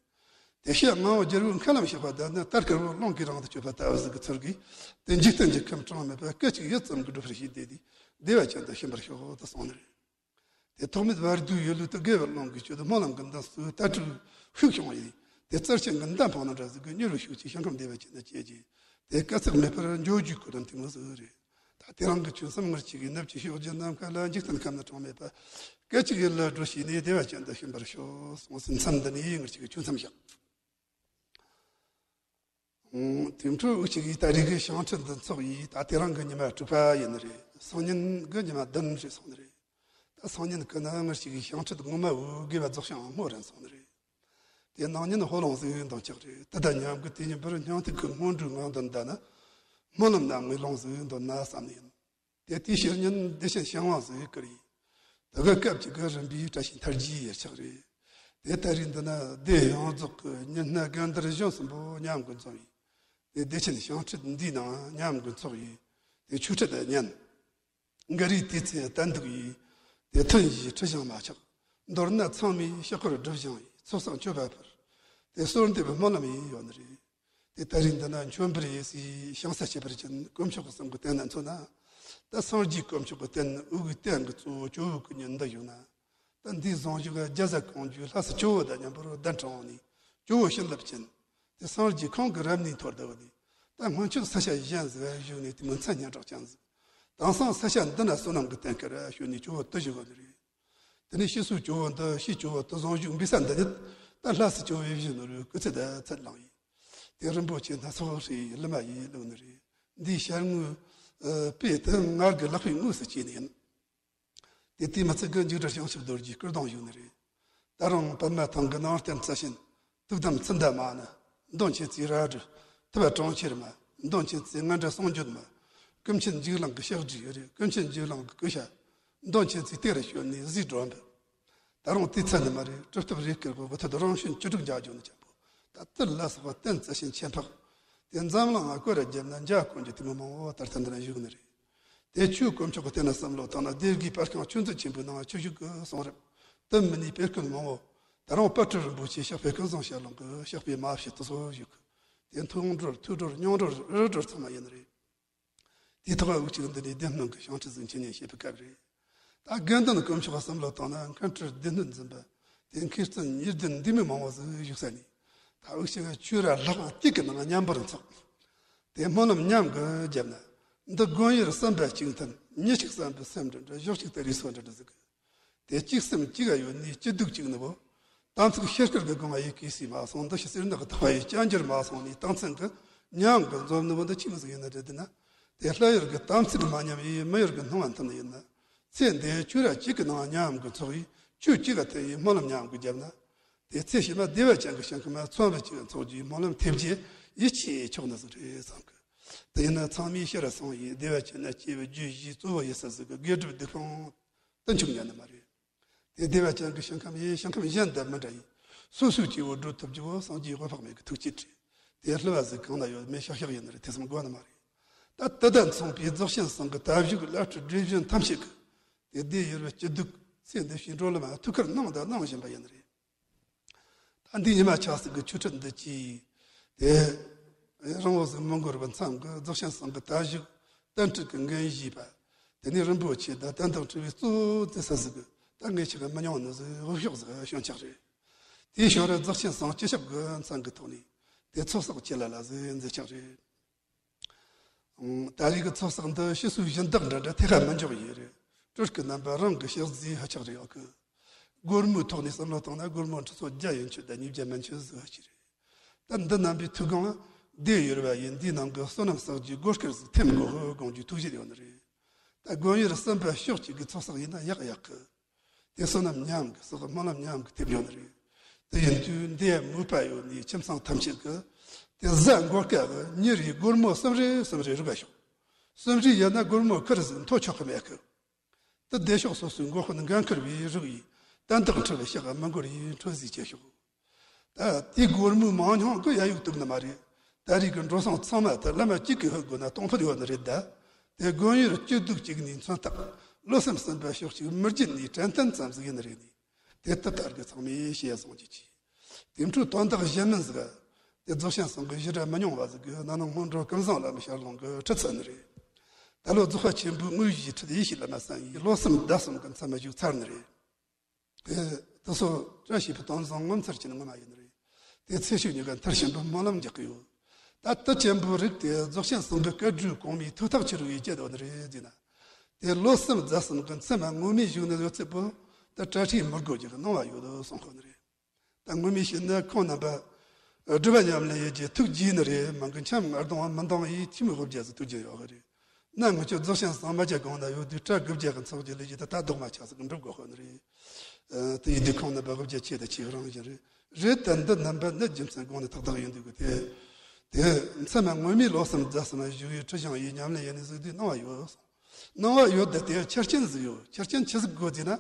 དེ་ཕྱིར་ངང་པོ་རྒྱལ་པོའི་མཁའ་ལམ་གཤེགས་པ་དང་ནི། ལྟར་དཀར་པོ་རླུང་གིས་རིང་དུ་གཅོད་པ་ལྟ་བུ་ཟིག་གི་ཚུལ་གྱིས། དེ་འཇིག་རྟེན་གྱི་ཁམས་གྲངས་མེད་པ། སྐད་ཅིག་ཡིད་ཙམ་གྱིས་སྒྲོལ་བར་བྱས་ཏེ། དེ་བདེ་བ་ཅན་དུ་ཕྱིན་པར་ཤོག་ཏུ་གསུངས་ནི་རེད། དེ་ཐོག་མེད་བར་དོའི་ཡུལ་ལུས་དུ། དགེ་བའི་རླུང་གིས་གཅོད་དེ། སྨོན་ལམ་གྱི་འདམ་སོགས་དལ་བུར་ཤུགས་བྱུང་བ་ཡིན། དེ་རྩལ་ཅན་གྱི་མདའ་འཕངས་ནི་འདྲ་ཟིག་གིས། མྱུར་བའི་ཤུགས་ཀྱིས་ཞིང་ཁམས་བདེ་བ་ཅན་དུ་སྐྱེས་ཀྱི། དེ་དཀའ་ཚེགས་མེད་པར་འགྲོ་རྒྱུའི་གོ་དོན་དེ་མོ་ཟིག་རེད། ད་དེ་རིང་གི་ཆོས་གསུམ་ངེད་ཅག་གིས། ནུབ་ཀྱི་ཕྱོགས་ཀྱི་ནམ་མཁའ་ལ། འཇིག་རྟེན་ཁམས་ནི་གྲངས་མེད་པ། སྐད་ཅིག་ཡིད་ལ་སྒྲོལ་བྱས་ནས། བདེ་བ་ཅན་དུ་ཕྱིན་པར་ཤོག་གསུངས་ཟིན། མཚམས་འདི་ནས་ངེད་ཅག་གིས་ཆོས་མཚམས་བཞག་དེ་འཕྲོ་འུ་ཅག་གིས་ད་རེས་ཀྱི་བྱང་ཁྲིད་འདི་ཚོགས་ཡིན། ད་དེ་རིང་གི་ཉི་མ་དྲུག་པ་ཡིན་ནི་རེད། སང་ཉིན་གི་ཉི་མ་བདུན་རེད་སོང་ནི་རེད། ད་སང་ཉིན་གི་ནི་ངེད་ཅག་གི་བྱང་ཁྲིད་ངོ་མ་བོ་དགེ་བ་རྫོགས་བྱང་སྨོ་རན་སོང་ནི་རེད། དེ་གནངས་ཉིན་ཕོ་ལོང་ཟིག་འདོན་ཅིག་རེད། དེ་དང་མཉམ་གི་དེ་ཉིན་པར་སྙིང་ཐིག་གི་སྔོན་འགྲོའི་ངང་དུ་འདོན་ན། སྨོན་ལམ་རྣམ་ལྔའི་ལུང་ཟིག་འདོན་ན་བསམ་ནི་ཡིན། དེ་དུས་ཕྱི་ཉིན་བདེ་ཆེན་ཞིང་དབང་ཟིག་བསྐུར་ཡིན། དེ་གི་སྐབས་ཀྱི་གི་རིམ་པའི་བཀྲ་ཤིས་མཐར་རྒྱས་ཡིག་ཆ་རེད། དེ་ད་རེས་འདི་ན་སྡེ་ཡོངས་རྫོགས་ཀྱི་མྱི་སྣ་སྒང་དར་གཞོན་གསུམ་པོ་མཉམ་གི་འཛོམས་ཡིན། དེ་བདེ་ཆེན་ཞིང་ཁྲིད་འདིའི་ནང་མཉམ་གི་ཚོགས་ཡིན། དེ་ཆོས་ཁྲིད་ཉན། འགའ་རེས་དུས་ཚོད་བརྟན་འདུག་ཡིན། དེ་ཐུན་བཞིའི་ཁྲིད་བཞེངས་མ་ཆག་མདོར་ན་ཚང་མས་ཕྱག་སྐོར་སྒྲུབ་བཞེངས་ཡིན། ཚོགས་བསགས་མཆོད་པ་ཕུལ། དེ་གསོལ་འདེབས་སྨོན་ལམ་ཡིན་ཡོད་ནི་རེད། དེ་ད་རེས་འདི་ན་མཆོད་འབུལ་ཡེ་སའི་ཞིང་ས་ཁྱད་པར་ཅན་དཀོན་མཆོག་གསུམ་གྱི་རྟེན་ན་མཚོན་ན། ད་སངས་རྒྱས་དཀོན་མཆོག་གི་རྟེན། འུ་གི་རྟེན་གྱི་གཙོ་བོ་ཇོ་བོ་གི་ཉིན་འདི་བཞུགས་ན། ད་འདིའི་གཟུངས་གཞུག་རྒྱ་བཟའ་གང་བྱོའི་ལྷ་སྲས་ཇོ་བོ་དང་མཉམ་པོར་གདན་དྲངས་ནས། ཇོ་བོ་བྱིན་རླབས་ཅན། དེ་སངས་རྒྱས་ཁོང་གི་རབ་གནས་ཐོར་ད་བ་ནས། ད་སྔོན་ཆད་ས་ཆ་གཞན་ཟིག་བཞུགས་ནས། དེ་མིན་མཚན་སྙན་གྲགས་ཅན་ཟིག་དེང་སང་ས་ཆ་འདི་ན་བསོད་ནམས་ཀྱི་རྟེན་ཁར་བྱོན་ནས་ཇོ་བོ་དུ་བཞུགས་པ་ནི་རེད། དེ་ནས་ཕྱི་སོའི་ཇོ་བོ་འདི། ཕྱིའི་ཇོ་བོ་དུ་གཟུངས་གཞུག་འབུལ་ས་འདི་ཉིད། ད་ལྷ་སྲས་ཇོ་བོས་བཞུགས་ནོ་རུ་སྐུ་ཚེ་ད་ཚད་ལང་ཡིན། དེ་རིན་པོ་ཆེ་སྣ་ཚོགས་ཧྲིལ་ལི་མ་ཡིས་བླུགས་ནི་རེད། འདིའི་ཞལ་དངོས་དཔེ་དེ་ངར་གི་ལག་པའི་དངོས་སུ་བྱས་ནི་ཡིན། དེ་དུས་མི་ཚད་གི་འཇིགས་བྲལ་བྱང་ཆུབ་རྡོ་རྗེའི་སྐུ་གདུང་བཞུགས་ནི་རེད། ད་རུང་པདྨ་ཐང་གི་ནང་རྟེན་རྩ་ཆེན། ཐུགས་དམ་ཚུན་ད་མ་ནི། མདོ་མཁྱེན་བརྩེའི་རལ་གྲི། ཐུབ་པ་གྲོང་ཁྱེར་མ། མདོ་མཁྱེན་བརྩེའི་ངན་འདྲ་ཟུང་འཇུག་མ། ཀུན་མཁྱེན་འཇིགས་གླིང་གི་ཕྱག་བྲིས་རེད། ཀུན་མཁྱེན་འཇིགས་གླིང་གི་སྐུ་ཤ། མདོ་མཁྱེན་བརྩེའི་གཏེར་ཞོན་ནས་གཟིགས་སྒྲོན་པ། ད་རུང་དེའི་ཚད་ནི་མ་རེད། གྲུབ་ཐོབ་རེ་སྐལ་གྱི་དབུ་ཐོད་རང་བྱོན་བཅུ་དྲུག་འཇའ་གྱུར་ནི་ཆེན་པོ། ད་ཏིལ་ལ་སོགས་པ་རྟེན་རྩ་ཆེན་ཆེ་འཕགས། དེ་འཛམ་གླིང་ང་བསྐོར་ར་བརྒྱབ་ན་འཇའ་གོང་གི་དེ་མོ་མང་བོ་ད་ལྟ་འདི་ན་བཞུགས་ནི་རེད། དེ་ཆོས་དཀོན་མཆོག་གི་རྟེན་ན་བསམ་བློ་བཏང་ན། སྡེ་དགེའི་བར་ཁང་ཆུ་མཛོད་ཆེན་པོའི་ནང་ཆུ་བཞུགས་ཀྱི་གསུང་རབ། དུ་མི་ནུས་དཔེ་སྐུ་མང་བོ། ད་རུང་དཔལ་སྤྲུལ་རིན་པོ་ཆེའི་ཕྱག་དཔེ་ཀུན་བཟང་ཞལ་ལུང་གི་ཕྱག་དཔེ་མ་ཕྱི་དུ་སོགས་བཞུགས་ཀྱི། དེ་མཐོང་གྲོལ་ཐོས་གྲོལ་མྱོང་གྲོལ་རིག་གྲོལ་ཚང་མ་ཡིན་ནི་རེད། དེའི་ཐོག་འུ་ཅག་འདི་ནས་སྡེ་སྣོད་ཀྱི་བྱང་ཁྲིད་ཟིག་འཆད་ཉན་བྱེད་པའི་སྐབས་རེད། ད་དགེ་འདུན་དཀོན་མཆོག་བསམ་བློ་བཏང་ན། མཁན་སྤྲུལ་སྡེ་སྣོད་འཛིན་པ། དེ་མཁས་བཙུན་ཉེར་བདུན་འདུས་མི་མང་བོ་ཟིག་བཞུགས་ས་ནས། ད་འུ་ཅག་གི་ཆོས་ར་ལྷག་གཅིག་གི་ནང་མཉམ་པར་འཚོགས། དེ་སྨོན་ལམ་མཉམ་གྱི་བརྒྱབ་ན། འདི་དགོན་ཡུལ་བསམ་པ་གཅིག་མཐུན། མི་གཅིག་བསམ་པའི་སེམས་འདྲ་འདྲ། གཞོགས་གཅིག་ཏུ་རེས་སོ་འདྲ་འདྲ་ཟིག་གི། དེ་གཅིག་སེམས་གཅིག་ག་ཡོད་ནས་སྐྱིད་སྡུག་གཅིག་ནི་བོ། དམ་ཚིག་ཤེས་སྐལ་གྱི་སྒང་ཡི་གེ་སྲིད་མ་སོང་། འདི་ཕྱི་སེར་ནག་གི་ཐག་པ་ཡི་སྐྱ་འགྱུར་མ་སོང་ནས། སྟངས་ཚན་གྱི་ཉམས་གྱི་འཛོམས་ནི་བོ་འདི་ཆི་མོ་ཟིག་ཡིན་ན་འདྲ་འདི་ན། དེ་ལྷ་ཡུལ་གྱི་དམ་ཚིག་མ་ཉམས་ཡི་མི་ཡུལ་གྱི་སྣང་བ་མཐུན་ནི་ཡིན་ན། ཚེ་འདིའི་ཆོས་ར་གཅིག་གི་ནང་ཉམས་གྱི་ཚོགས་ཡི་ཆོས་གཅིག་ག་ཐེ་ཡི་སྨོན་ལམ་ཉམས་གྱི་བརྒྱབ་ན། དེ་ཚེ་ཕྱི་མ་བདེ་བ་ཅན་གྱི་ཞིང་ཁམས་མཚོན་བུ་གཅིག་འཚོགས་རྒྱུའི་སྨོན་ལམ་ཐེབས་རྗེས་ཡིད་ཆེས་ཆོག་ནི་ཟིག་རེད་བསམ་གི། དེ་ཡིན་ན་ཚང་མས་ཤེས་ར་སོང་ཡི། བདེ་བ་ཅན་ན་སྐྱེ་བའི་རྒྱུ་བཞིའི་གཙོ་བོ་ཡི་ས་ཟིག་གི་དགེ་སྒྲུབ་སྡིག་སྤོང་དུ་འཆུག་ཉན་ནི་མ་རེད། དེ་བདེ་བ་ཅན་གྱི་ཞིང་ཁམས་ཡིན། ཞིང་ཁམས་གཞན་དང་མི་འདྲ་ཡིན། སོ་སོའི་སྐྱེ་བོ་སྒྲོལ་ཐུབ་རྒྱུ་བོ་སངས་རྒྱས་འོད་དཔག་མེད་ཀྱི་ཐུགས་བསྐྱེད་རེད། དེ་བསླུ་བ་ཟིག་གང་ན་ཡོད་མེད་ཤག་ཤག་ཡིན་ནི་རེད། དེ་ཙམ་དགོས་ནི་མ་རེད། ད་དེ་དང་མཚུངས་པའི་རྫོགས་ཆེན་སེང་གེ་དལ་བུར་ལྷ་ཁྲིད་བགྲེས་གཞོན་ཐམས་ཅད་ཀྱི་དེ་བདེ་ཡུལ་བའི་སྐྱིད་སྡུག་ཚེ་འདི་ཕྱིའི་འགྲོ་ལམ་ཐུགས་ཁུར་གནང་དང་གནང་བཞིན་པ་ཡིན་ནི་རེད། ད་འདི་ཉི་མ་ཆ་ཟིག་གི་ཆོས་ཁྲིད་འདི་ཅི། དེ་རིང་བོ་ཟིག་མི་འགོར་བར་མཚམས་ཀྱི་རྫོགས་ཆེན་སེང་གེ་དལ་བུར་བསྟན་སྲིད་ཀྱི་འགན་བཞེས་པ། དེ་ནས་རིན་པོ་ཆེ་དང་བསྟན་དང་འཁྲིལ་བའི་གཙོ་བོ་བརྩི་ས་ཟིག་གི་ད་ངས་ཆི་ག་མི་ཉུང་ནི་ཟིག་འོས་ཤོག་ཟིག་བྱོན་ཆགས་རེད། དེའི་ཞོར་ར་རྫོགས་ཆེན་སེང་སྤྱི་ཁྱབ་ཀྱི་མཚན་གྱི་ཐོག་ནས་དེ་ཚོགས་བསགས་ཆེ་ལ་ལ་ཟིག་མཛད་ཆགས་རེད། ད་རེས་ཀྱི་ཚོགས་བསགས་འདི་ཕྱི་སོའི་སྦྱིན་བདག་འདྲ་འདྲ་ཐད་ཀ་མི་འཇོག་ཡི་རེད། སྤྲུལ་སྐུ་རྣམ་པ་རང་གི་ཕྱག་རྫིས་ཧ་ཆག་རེད་ཡོད་གི། སྒོར་མོའི་ཐོག་ནས་བསམ་བློ་བཏང་ན་སྒོར་མོ་ཁྲི་ཚོ་བརྒྱ་ཡན་ཆོད་དང་ཉིས་བརྒྱ་མན་ཆོད་ཟིག་ཧ་ཅི་རེད། ད་འདི་རྣམ་པའི་ཐུགས་དགོངས་ལ་བདེ་ཡོད་པ་ཡིན། འདིའི་ནང་གི་བསོད་ནམས་བསགས་རྒྱུའི་སྒོར་སྐར་ཟིག་ཐེམ་དགོས་ཧོ་དགོངས་རྒྱུའི་ཐུགས་བཞེད་ཡོད་ནི་རེད། ད་དགོན་ཡུལ་གསུམ་པ་ཕྱོགས་གཅིག་གི་ཚོགས་བསགས་ཡིན་ན་ཡག་ཡག་གི། དེ་བསོད་ནམས་ཉམས་གི་ཟེར། སྨོན་ལམ་ཉམས་གི་ཐེབས་ཡོད་ནི་རེད། དེ་ཡིན་དུས་འདི་ཡ་མོས་པ་ཡོད་ནི་ཁྱིམ་ཚང་ཐམས་ཅད་གི་དེ་གཟའ་འཁོར་སྐབས་ཉིན་རེའི་སྒོར་མོ་གསུམ་རེ་གསུམ་རེ་རིག་པ་ཤོག་གསུམ་རེ་ཡོད་ན་སྒོར་མོ་ཁུར་ཟིག་མཐོ་ཆོག་གི་མེད་གི། དེ་བདེ་ཤོག་སོ་སོའི་མགོ་དཔོན་འགན་འཁུར་བའི་རིགས་ཡིན། དན་རྟགས་འཁྲི་བའི་ཕྱག་མི་འགོར་ཡིན། འཕྲོ་ཟིག་བྱེད་ཤོག་ད་དེའི་སྒོར་མོའི་མང་ཉུང་གི་ཡ་ཡུག་གཏུག་ནི་མ་རེད། ད་རེས་ཀྱི་འགྲོ་སོང་ཚང་མ་དེ་བླ་མ་གཅིག་གི་ཕུད་དགོས་ན་གཏོང་ཕོད་ཡོད་ནི་རེད། ད་དེ་དགོན་ཡུལ་གཅིག་སྡུག་གཅིག་ནས་མཚོན་རྟགས་ལོ་གསུམ་གསུམ་པ་ཕྱོགས་གཅིག་མི་བརྒྱུད་ནས་དྲན་རྟེན་ཙམ་ཟིག་ཡིན་ནི་རེད་ནི། དེ་ལྟ་ལྟར་གི་ཚང་མས་ཤེས་སོང་ཅི་ཅི། དེ་འཕྲོས་དོན་དག་གཞན་མིན་ཟིག་དེ་རྫོགས་ཆེན་ཚང་གི་གཞི་གྲྭ་མི་ཉུང་བ་ཟིག་གི་ན་ནིང་སྔོན་འགྲོ་ཀུན་བཟང་བླ་མའི་ཞལ་ལུང་གི་ཁྲིད་ཚར་ནི་རེད། ད་ལོ་རྫོགས་པ་ཆེན་པོའི་དངོས་གཞིའི་ཁྲིད་ཡེ་ཤེས་བླ་མ་བསམ་ཡས་ལོ་གསུམ་ཟླ་གསུམ་གི་མཚམས་མ་བཞུགས་ཚར་ནི་རེད། དེ་དེ་སོ་བཀྲ་ཤིས་པའི་དོན་བཟང་ངོ་མཚར་ཆེ་ནི་ངོ་མ་ཡིན་ནི་རེད། དེ་ཚེ་ཤུགས་གཉིས་ཀ་མཐར་ཕྱིན་པའི་སྨོན་ལམ་རྒྱག་གི་ཡོད། ད་དེ་ཆེན་པོའི་རིགས་དེ་རྫོགས་ཆེན་ཚང་གི་སྐུ་སྒྲུབ་གོང་མའི་ཐུགས་ཐག་ཆོད་རེ་བྱེད་དོ་ནི་རེད་ཟེར་ན། དེ་ལོ་གསུམ་ཟླ་གསུམ་གི་མཚམས་མ་ངོ་མས་བཞུགས་ནི་ཡོད་ཚད་པོ་དེ་གྲྭ་ཁྲིད་མི་དགོས་རྒྱུ་གི་གནང་བ་ཡོད་དོ་གསུང་གོ་ནི་རེད། ད་ངོ་མས་བཤད་ན་ཁོང་རྣམ་པ་སྒྲུབ་པ་ཉམས་ལེན་ཡེད་རྒྱུ་ཐུགས་དགྱེས་ནི་རེད། མང་གི་འཆམ་ངར་གདོང་མི་འདང་ཡིས་ཐིམ་དབུ་བརྒྱ་ཟིག་ཐུགས་རྒྱུ་ཡོད་གི་རེད། ན་ང་ཚོ་རྫོགས་ཆེན་ཚང་མ་བརྒྱ་གང་ན་ཡོད་དུས་གྲྭ་དགུ་བརྒྱ་གི་ཚོགས་ཀྱི་ལས་ཀྱི་ད་ད་རྡོག་མ་ཆགས་ཟིག་འགྲུབ་དགོས་ཁོ་ནི་རེད། དེ་ཡིན་དུས་ཁོང་རྣམ་པ་དབུ་བརྒྱ་ཆེ་ད་ཆེ་གི་རང་བཞིན་རེད། རེད་ད་འདི་རྣམ་པ་ནི་རྒྱུ་མཚན་དགོངས་ནས་ཏག་ཏག་ཡིན་འདུག་གི་དེ། དེ་མཚམས་མ་ངོ་མས་ལོ་གསུམ་ཟླ་གསུམ་བཞུགས་ཡུལ་ཁྲི་བྱང་ཡིས་ཉམས་ལེན་ཡེད་ནི་ཟིག་དུས་གནང་བ་ཡོད། གནང་བ་ཡོད་ད་དེ་ཆ་རྐྱེན་ཟིག་ཡོད། ཆ་རྐྱེན་ཆི་ཟིག་དགོས་ཟེར་ན།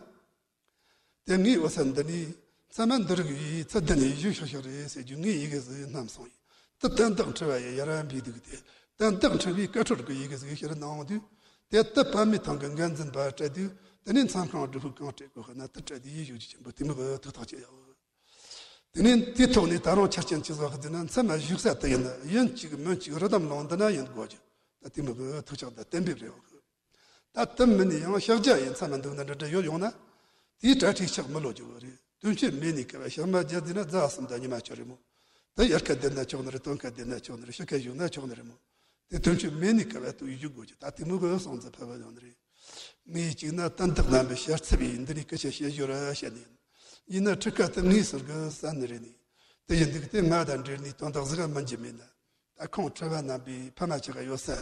དེ་ངའི་འོད་གསལ་འདི་ནས་མཚན་མ་འདི་རིགས་ཡིས་ཚེ་འདི་ནས་བཞུགས་ཤོག་ཤོག་རེད་ཟེར་རྒྱུ་ངའི་ཡི་གེ་ཟིག་བསྣམས་སོང་ཡིན། དེ་དན་རྟགས་འཁྲི་བ་ཡི་ཡར་འབུལ་འདུག་དེ་དན་རྟགས་འཁྲི་བའི་བཀའ་འཁྲོལ་གྱི་ཡི་གེ་ཟིག་ཕྱིར་གནང་འོང་དུས། དེ་དེ་པདྨའི་ཐང་གི་འགན་འཛིན་པ་སྤྲད་དུས། དེ་ནས་མཚམས་ཁང་སྒྲུབ་ཕུག་གང་སྤྲད་དགོས་ཤེ་ན་དེ་སྤྲད་དུས་ཡིད་བཞུགས་ཀྱི་ཆེན་པོ་དེ་མོ་གི་ཐུགས་ཐག་བཅད་ཡོད། དེ་ནས་དེའི་ཐོག་ནས་ད་རུང་ཆ་རྐྱེན་ཆེ་ཟིག་ཟེར་ན། མཚམས་མ་བཞུགས་ས་དེ་ཡིན་ན་ཡིན་གཅིག་མིན་གཅིག་རི་དམ་ལུང་འདི་ན་ཡིན་དགོས་རྒྱུ་ད་དེ་མོ་གི་ཐུགས་ཆགས་དང་གཏན་འབེབས་རེད་བ། ད་དེ་མིན་ནས་ཡང་ཕྱག་རྒྱ་ཡི་མཚམས་མ་འདུག་ན་འདྲ་འདྲ་ཡོད་ཡོང་ན། དེའི་གྲ་སྒྲིག་ཆགས་མི་ལོ་རྒྱུ་བོ་རེད། དོན་གཅོད་མེད་ནས་སྐབས་ཕྱག་མ་རྒྱ་བསྡད་ན་རྫ་གསུམ་དང་ཉི་མ་ཆོད་རེད་མོ། ད་དབྱར་ཁ་བསྡད་ན་ཆོག་ནི་རེད། སྟོན་ཁ་བསྡད་ན་ཆོག་ནི་རེད། ཕྱི་ཁ་བཞུགས་ན་ཆོག་ནི་རེད་མོ། དེ་དོན་གཅོད་མེད་ནས་སྐབས་ལྟོས་ཡི་བཞུགས་དགོས་ཀྱི་ད་དེ་མོ་གི་སོང་ཙི་ཕ་བ་ཡོང་ནི་རེད། ངས་གཅིག་ན་དན་རྟགས་རྣམ་པའི་ཞལ་འཚབ་ཡིན་འདི་ནས་སྐད་ཆ་བཤད་རྒྱུ་ར་བཤད་ནི་ཡིན། ཡིན་ན་ཁྲི་ཁ་དེ་ངས་ཟུར་གི་ཟ་ནི་རེད་ནི། དེ་ཡིན་འདུག་དེ་ང་དང་འབྲེལ་ནས་དོན་དག་ཟིག་མིན་གྱི་མེད་ན། ད་ཁོང་ཁྲི་བ་རྣམ་པས་ཕ་མ་ཆེ་ག་ཡོད་ས།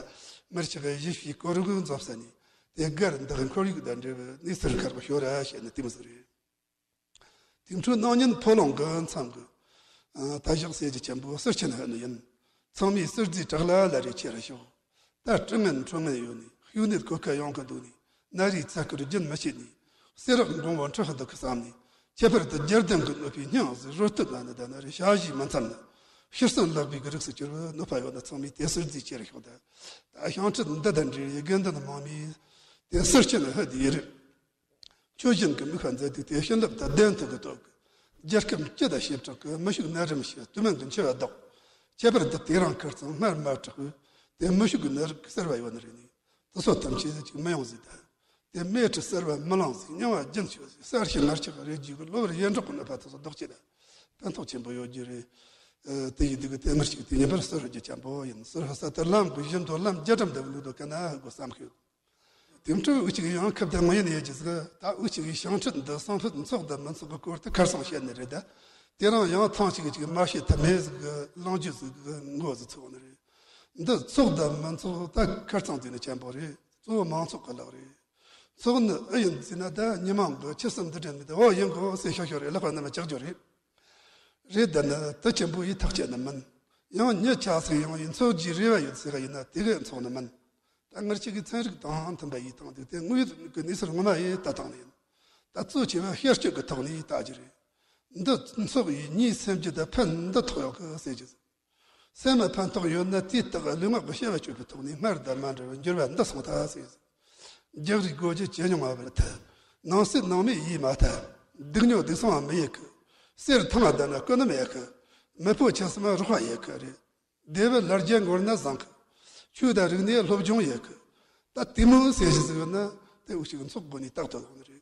མི་ཆེ་ག་གཞིས་བྱེས་སྐོར་གུ་འཛོམས་ས་ནས། དེ་སྒར་འདི་ཁོར་ཡུག་དང་འབྲེལ་བའི་གནས་ཚུལ་ཁག་པོ་ཤོད་ར་བཤད་ནི་དེ་མོ་ཟིག་རེད། དེ་འཕྲོ་སྣང་བརྙན་ཕོ་ལོང་གི་མཚམས་ཀྱི། ད་ཞག་གསེར་གྱི་ཆེན་པོ་ཟུར་ཆེན་ཧ་ནི་ཡིན། ཚང་མས་ཟུར་རྫིས་དྲག་ལ་ལ་རེ་ཆེ་ར་ཤོག་ད་སྤྲིན་ངན་ཁྲོན་ངན་ཡོད་ནི། ཤུགས་ནད་གོད་ཁ་ཡོང་གི་འདུག་ནི། ན་རིའི་ཚ་ཁུར་རྒྱུན་མི་ཆད་ནི། གསེར་རག་འགོང་བོ་འཁྲུ་ཧ་འདུག་གི་བསམ་ནི། ཁྱད་པར་དུ་རྒྱལ་ལྡན་གྱི་གནོད་པའི་སྙིང་ཟིག་རོལ་སྟོད་ན་ནི་ད་ན་རེ་ཞ་ཞིག་མ་མཚམས་ན། ཤི་གསོན་ལག་པའི་གི་རིགས་སུ་གྱུར་བའི་གནོད་པ་ཡོད་ན་ཚང་མས་དེ་ཟུར་རྫིས་ཆེ་ར་ཤོག་ད་ད་ཤིང་ཁྲིད་འདི་དང་འབྲེལ་བའི་དགེ་འདུན་མང་མིས་དེ་ཟུར་ཆེན་ཧ་དེ་ཡི་རེད། ཆོས་གཞན་གྱི་དམིགས་པ་མཛད་དུས་དེ་བྱིན་རླབས་དང་ལྡན་ཐུབ་ཀྱི་ཐོག་གི། རྒྱལ་ཁམས་སྤྱི་དང་བྱེ་བྲག་གི་མི་ཤུགས་ནད་རིམས་ཞི་དུས་མིན་གྱི་འཆི་བ་ཟློག་ཁྱད་པར་དུ་དེ་རིང་ཁར་ཚང་སྔར་མ་གྲགས་པའི་དེ་མི་ཤུགས་ཀྱི་ནད་རིགས་གསར་བ་ཡོད་ནི་རེད་ནི། དེ་ཚོ་ཐམས་ཅད་ཅིག་མི་ཡོང་ཟིག་ད། དེ་རྨས་ཁྲི་གསར་བ་མི་ལང་ཟིག་སྙིང་བ་རྒྱུན་ཆད་ཟིག་གསར་ཞིག་ངར་ཆགས་རེ་རྒྱུག་གི་གློ་བུར་ཡེ་འབྲོག་གི་ནད་པ་དེ་ཚོ་ཟློག་བྱེད་ད། ཕན་ཐོགས་ཆེན་པོ་ཡོད་རྒྱུ་རེད། དེ་ཡིན་དུས་ཀྱི་དེ་ངར་ཅིག་དེ་ཉིན་པར་གསོལ་རྒྱུ་ཆེན་པོ་ཡིན། གསོལ་ས་དེ་ལམ་གྱི་བཞིན་དུ་ལམ་རྒྱ་གྲམ་འདེབས་ལུགས་དུ་ག་ན་ཧ་གོ་བསམ་ཤོད། དེ་འཕྲོས་འུ་ཅག་གི་ཡང་ཁབ་དང་ངོ་ཡིན་ཡོད་ཀྱི་ཟིག་ད་འུ་ཅག་གི་ཞིང་ཁྲིད་འདི་སང་ཕོད་འཚོགས་དང་མི་འཚོགས་ཀྱི་སྐོར་དུ་ཁར་སང་བཤད་ནི་རེད་ད། དེ་རིང་ཡང་ཐེངས་གཅིག་གི་ཅིག་མ་བཤད་ཐབས་མེད་ཟིག་གི་ལང་རྒྱུ་ཟིག་གི་མགོ་ཟིག་ཚུགས་ནི་རེད། འདི་འཚོགས་དང་མི་འཚོགས་ད་ཁར་སང་དུས་ནི་ཆེན་པོ་རེད། གཙོ་བོ་མང་ཚོགས་ཀྱི་ལག་རེད། འཚོགས་ནི་ཨེ་ཡིན་ཟེར་ན་ད་ཉི་མ་གི་ཆུ་གསུམ་འདི་དྲན་མི་ད་འོ་ཡིན་གོ་ཟེར་ཤོག་ཤོག་རེད། ལག་པ་རྣམས་ལ་བཅག་རྒྱུ་རེད། རེད་ད་ནི་དེ་ཆེན་པོ་ཡིས་ཐག་བཅད་ནི་མིན། ཡང་མྱི་ཆ་ཟིག་ཡོང་ཡིན་འཚོགས་རྒྱུའི་རེ་བ་ཡོད་ཟེར་ག་ཡིན་ན་དེ་གས་འཚོགས་ནི་མིན། ད་ངར་ཅིག་གི་ཚན་རིག་དང་མཐུན་པ་ཡིས་བཏང་དུས་དེ་དངོས་ཡོད་ཀྱི་གནས་ཚུལ་ངོ་མ་ཡིས་ལྟ་སྟངས་ནི་ཡིན། ད་གཙོ་ཆེ་བ་ཤེས་སྤྱོད་ཀྱི་ཐོག་ནས་ལྟ་རྒྱུ་རེད། འདི་འཚོགས་ཡིས་མྱིའི་སེམས་རྒྱུད་དུ་ཕན་འདི་ཐོགས་ཡོད་གི་ཟེར་རྒྱུ། སེམས་ལ་ཕན་ཐོགས་ཡོད་ན་དེའི་རྟགས་ལུས་ངག་གི་བྱ་བ་སྤྱོད་པའི་ཐོག་ནས་སྔར་དང་མ་འདྲ་བའི་འགྱུར་བ་འདི་སོང་ཐལ་ཟེར། རྒྱག་རེས་དགོས་རྒྱུ་ཇེ་ཉུང་བ་བར་ཐལ། ནང་གསེས་ནང་མི་ཡིས་མ་ཐལ། སྡུག་ཉོ་སྡུག་སོང་བ་མི་ཡེ་གི། གསེར་ཐང་ལྡན་ན་ཀུན་ནམ་ཡེ་གི། མི་ཕོ་ཆེ་སེམས་རོགས་པ་ཡེ་གི་རེད། སྡེ་བའི་ལར་རྒྱ་འགོར་ན་བཟང་གི། ཆོས་དང་རིག་གནས་སློབ་སྦྱོང་ཡེ་གི། ད་དེ་མོ་ཟེར་ཞིག་ཟེར་ཡོད་ན་དེ་འུ་ཅག་འཚོགས་དགོས་ནི་རྟག་ཏུ་ལོག་ནི་རེད།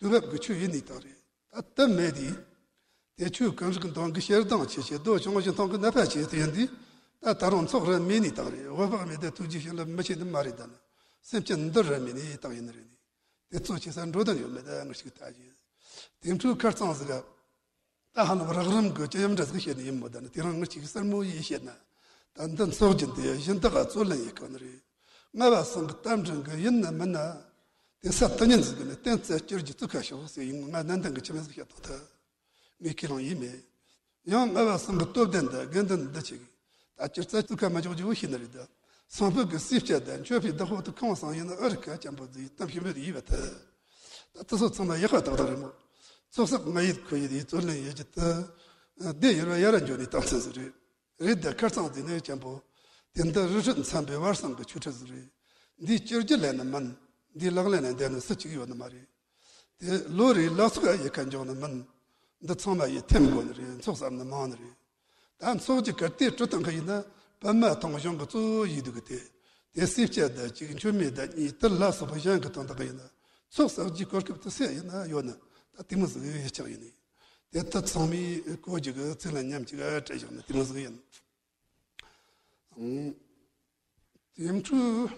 དུས་བབ་ཀྱི་ཆོས་ཡིན་ནི་རྟག་རེད། ད་དེ་མེད་དེ། དེ་ཆོས་ཀུན་རིག་འདོན་གྱི་ཞེ་སྡང་ཆེ་ཆེ་རྡོ་ཆུང་བཞིན་མཐོང་གི་ནད་པ་ཆེ་དེ་ཡིན་དུས། ད་ད་རུང་འཚོགས་ར་མེད་ནི་རྟག་རེད། འོད་དཔག་མེད་དེ་ཐུགས་རྗེ་བྱིན་རླབས་མི་ཆེ་ནི་མ་རེད། ད་ནི་སེམས་ཅན་འདི་ར་མེད་ནི་རྟག་ཡིན་ནི་རེད་ནི། དེ་གཙོ་ཆེ་ས་འགྲོ་དོན་ཡོད་མེད་ད་ངར་ཅིག་ལྟ་རྒྱུ། དེ་འཕྲོས་ཁར་སང་ཟིག་ག་ད་ཧ་ལམ་རགས་རིམ་གྱི་སྤྱི་ཡོམ་འདྲ་ཟིག་བཤད་ནི་ཡིན་མོད། ད་ནི་དེ་རིང་ངར་ཅིག་གསལ་མོ་ཡིས་བཤད་ན། ད་འདི་འཚོགས་རྒྱུ་འདི་གཞན་དག་ག་རྩོད་ལེན་ཡེ་གོ་ནི་རེད། ལྔ་བ་སངས་གི་རྟ་མགྲིན་གི་ཡིན་ན་མིན་ན། དེ་ས་དུ་ཉིན་ཟིག་གི་ནི་གཏན་རྩ་གྱུར་གྱི་བཙུགས་ཁ་ཤོག་ཟེར་ཡིན། ང་ནན་ཏན་གི་ཁྱིམ་ཟིག་བཤད་དང་ཐལ། ངས་ཁས་བླངས་ཡིན་མེད། ཡང་ལྔ་བ་སངས་གི་སྟོབས་ལྡན་ད་དགེ་འདུན་འདི་ཆེ་གི། ད་སྤྱིར་རྩ་བཙུགས་ཁ་མ་འཇོག་རྒྱུ་བོ་ཤེས་ནི་རེད་ད། སངས་ཕུད་གི་སྲས་བཅས་ད་མཆོད་པའི་བདག་པོ་དུ་ཁོང་སང་ཡིན་ན་ཨ་རི་ཁ་ཅན་པོ་ཟིག་གཏམ་ཤིན་པོ་དེ་ཡིན་པ་ཐལ། ད་དུ་སོ་ཚང་མ་ཡག་པ་ཏག་ཏག་རེད་མོ། ཚོགས་བསགས་ང་ཡིད་ཁོ་ཡིད་ཡིད་རྩོད་ལེན་ཡོད་ཀྱི་ད། སྡེ་ཡུལ་བ་ཡ་ར་འཇོག་ནས་བཏང་ཚུལ་ཟིག་རེད། རེད་དེ་ཁར་ཚང་དེ་ནས་ཅན་པོ། དེ་འདི་རི་ཧྲིལ་འཚམ་པའི་བར་སང་གི་ཆོས་ཁྲིད་ཟིག་རེད། འདིའི་སྤྱིར་རྒྱུ་ལས་ནི་མིན། འདིའི་ལག་ལེན་ལས་འདས་ནི་སུ་གཅིག་ཡོད་ནི་མ་རེད། དེ་ལོ་རེའི་ལག་ཚུགས་ཡི་ཁ་འཇོག་ནི་མིན། འདི་ཚང་མ་ཡི་ཐེམ་དགོ་ནི་རེད། ཚོགས་བསགས་ནི་མང་ནི་རེད། ད་ཚོགས་ཀྱི་གར་དེ་གྲུ་དང་གི་ཡིན་ན་པདྨ་ཐང་གཞུང་གི་གཙོ་བོ་ཡིན་འདུག་གི་དེ། དེ་སྲས་བཅས་ད་གཅིག་མཆོད་མེ་ད་གཉིས་དེར་ལ་སོགས་པ་གཞན་གི་དོན་དག་གི་ཡིན་ན། ཚོགས་བསགས་ཀྱི་གོ་སྐབས་དེ་སེ་ཡིན་ན་ཡོད་ནི་ད་དེ་མོ་ཟིག་ཡོད་ཆགས་ཡིན་ནི། དེ་ལྟར་ཚང་མས་གོ་རྒྱུ་གི་ཚིག་ལ་ཉམས་ཀྱི་ག་སྤྲད་བཞག་ནི་དེ་མོ་ཟིག་ཡིན། ཨང་། དེ་འཕྲོས་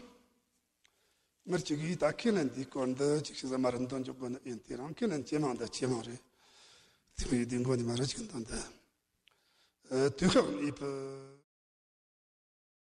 མི་གཅིག་གིས་ད་ཁས་ལེན་འདིའི་སྐོར་འདི་ཅིག་ཤི་ཟ་མ་རེད་འདོན་འཇོག་དགོས་ནི་ཡིན། དེ་རང་ཁས་ལེན་ཇེ་མང་དང་ཇེ་མང་རེད། དེ་མོ་ཡི་དེ་མགོ་ནས་མ་རེད་ཅིག་འདོན་ད། ཨ། དུས་ཁག་གཉིས་པ།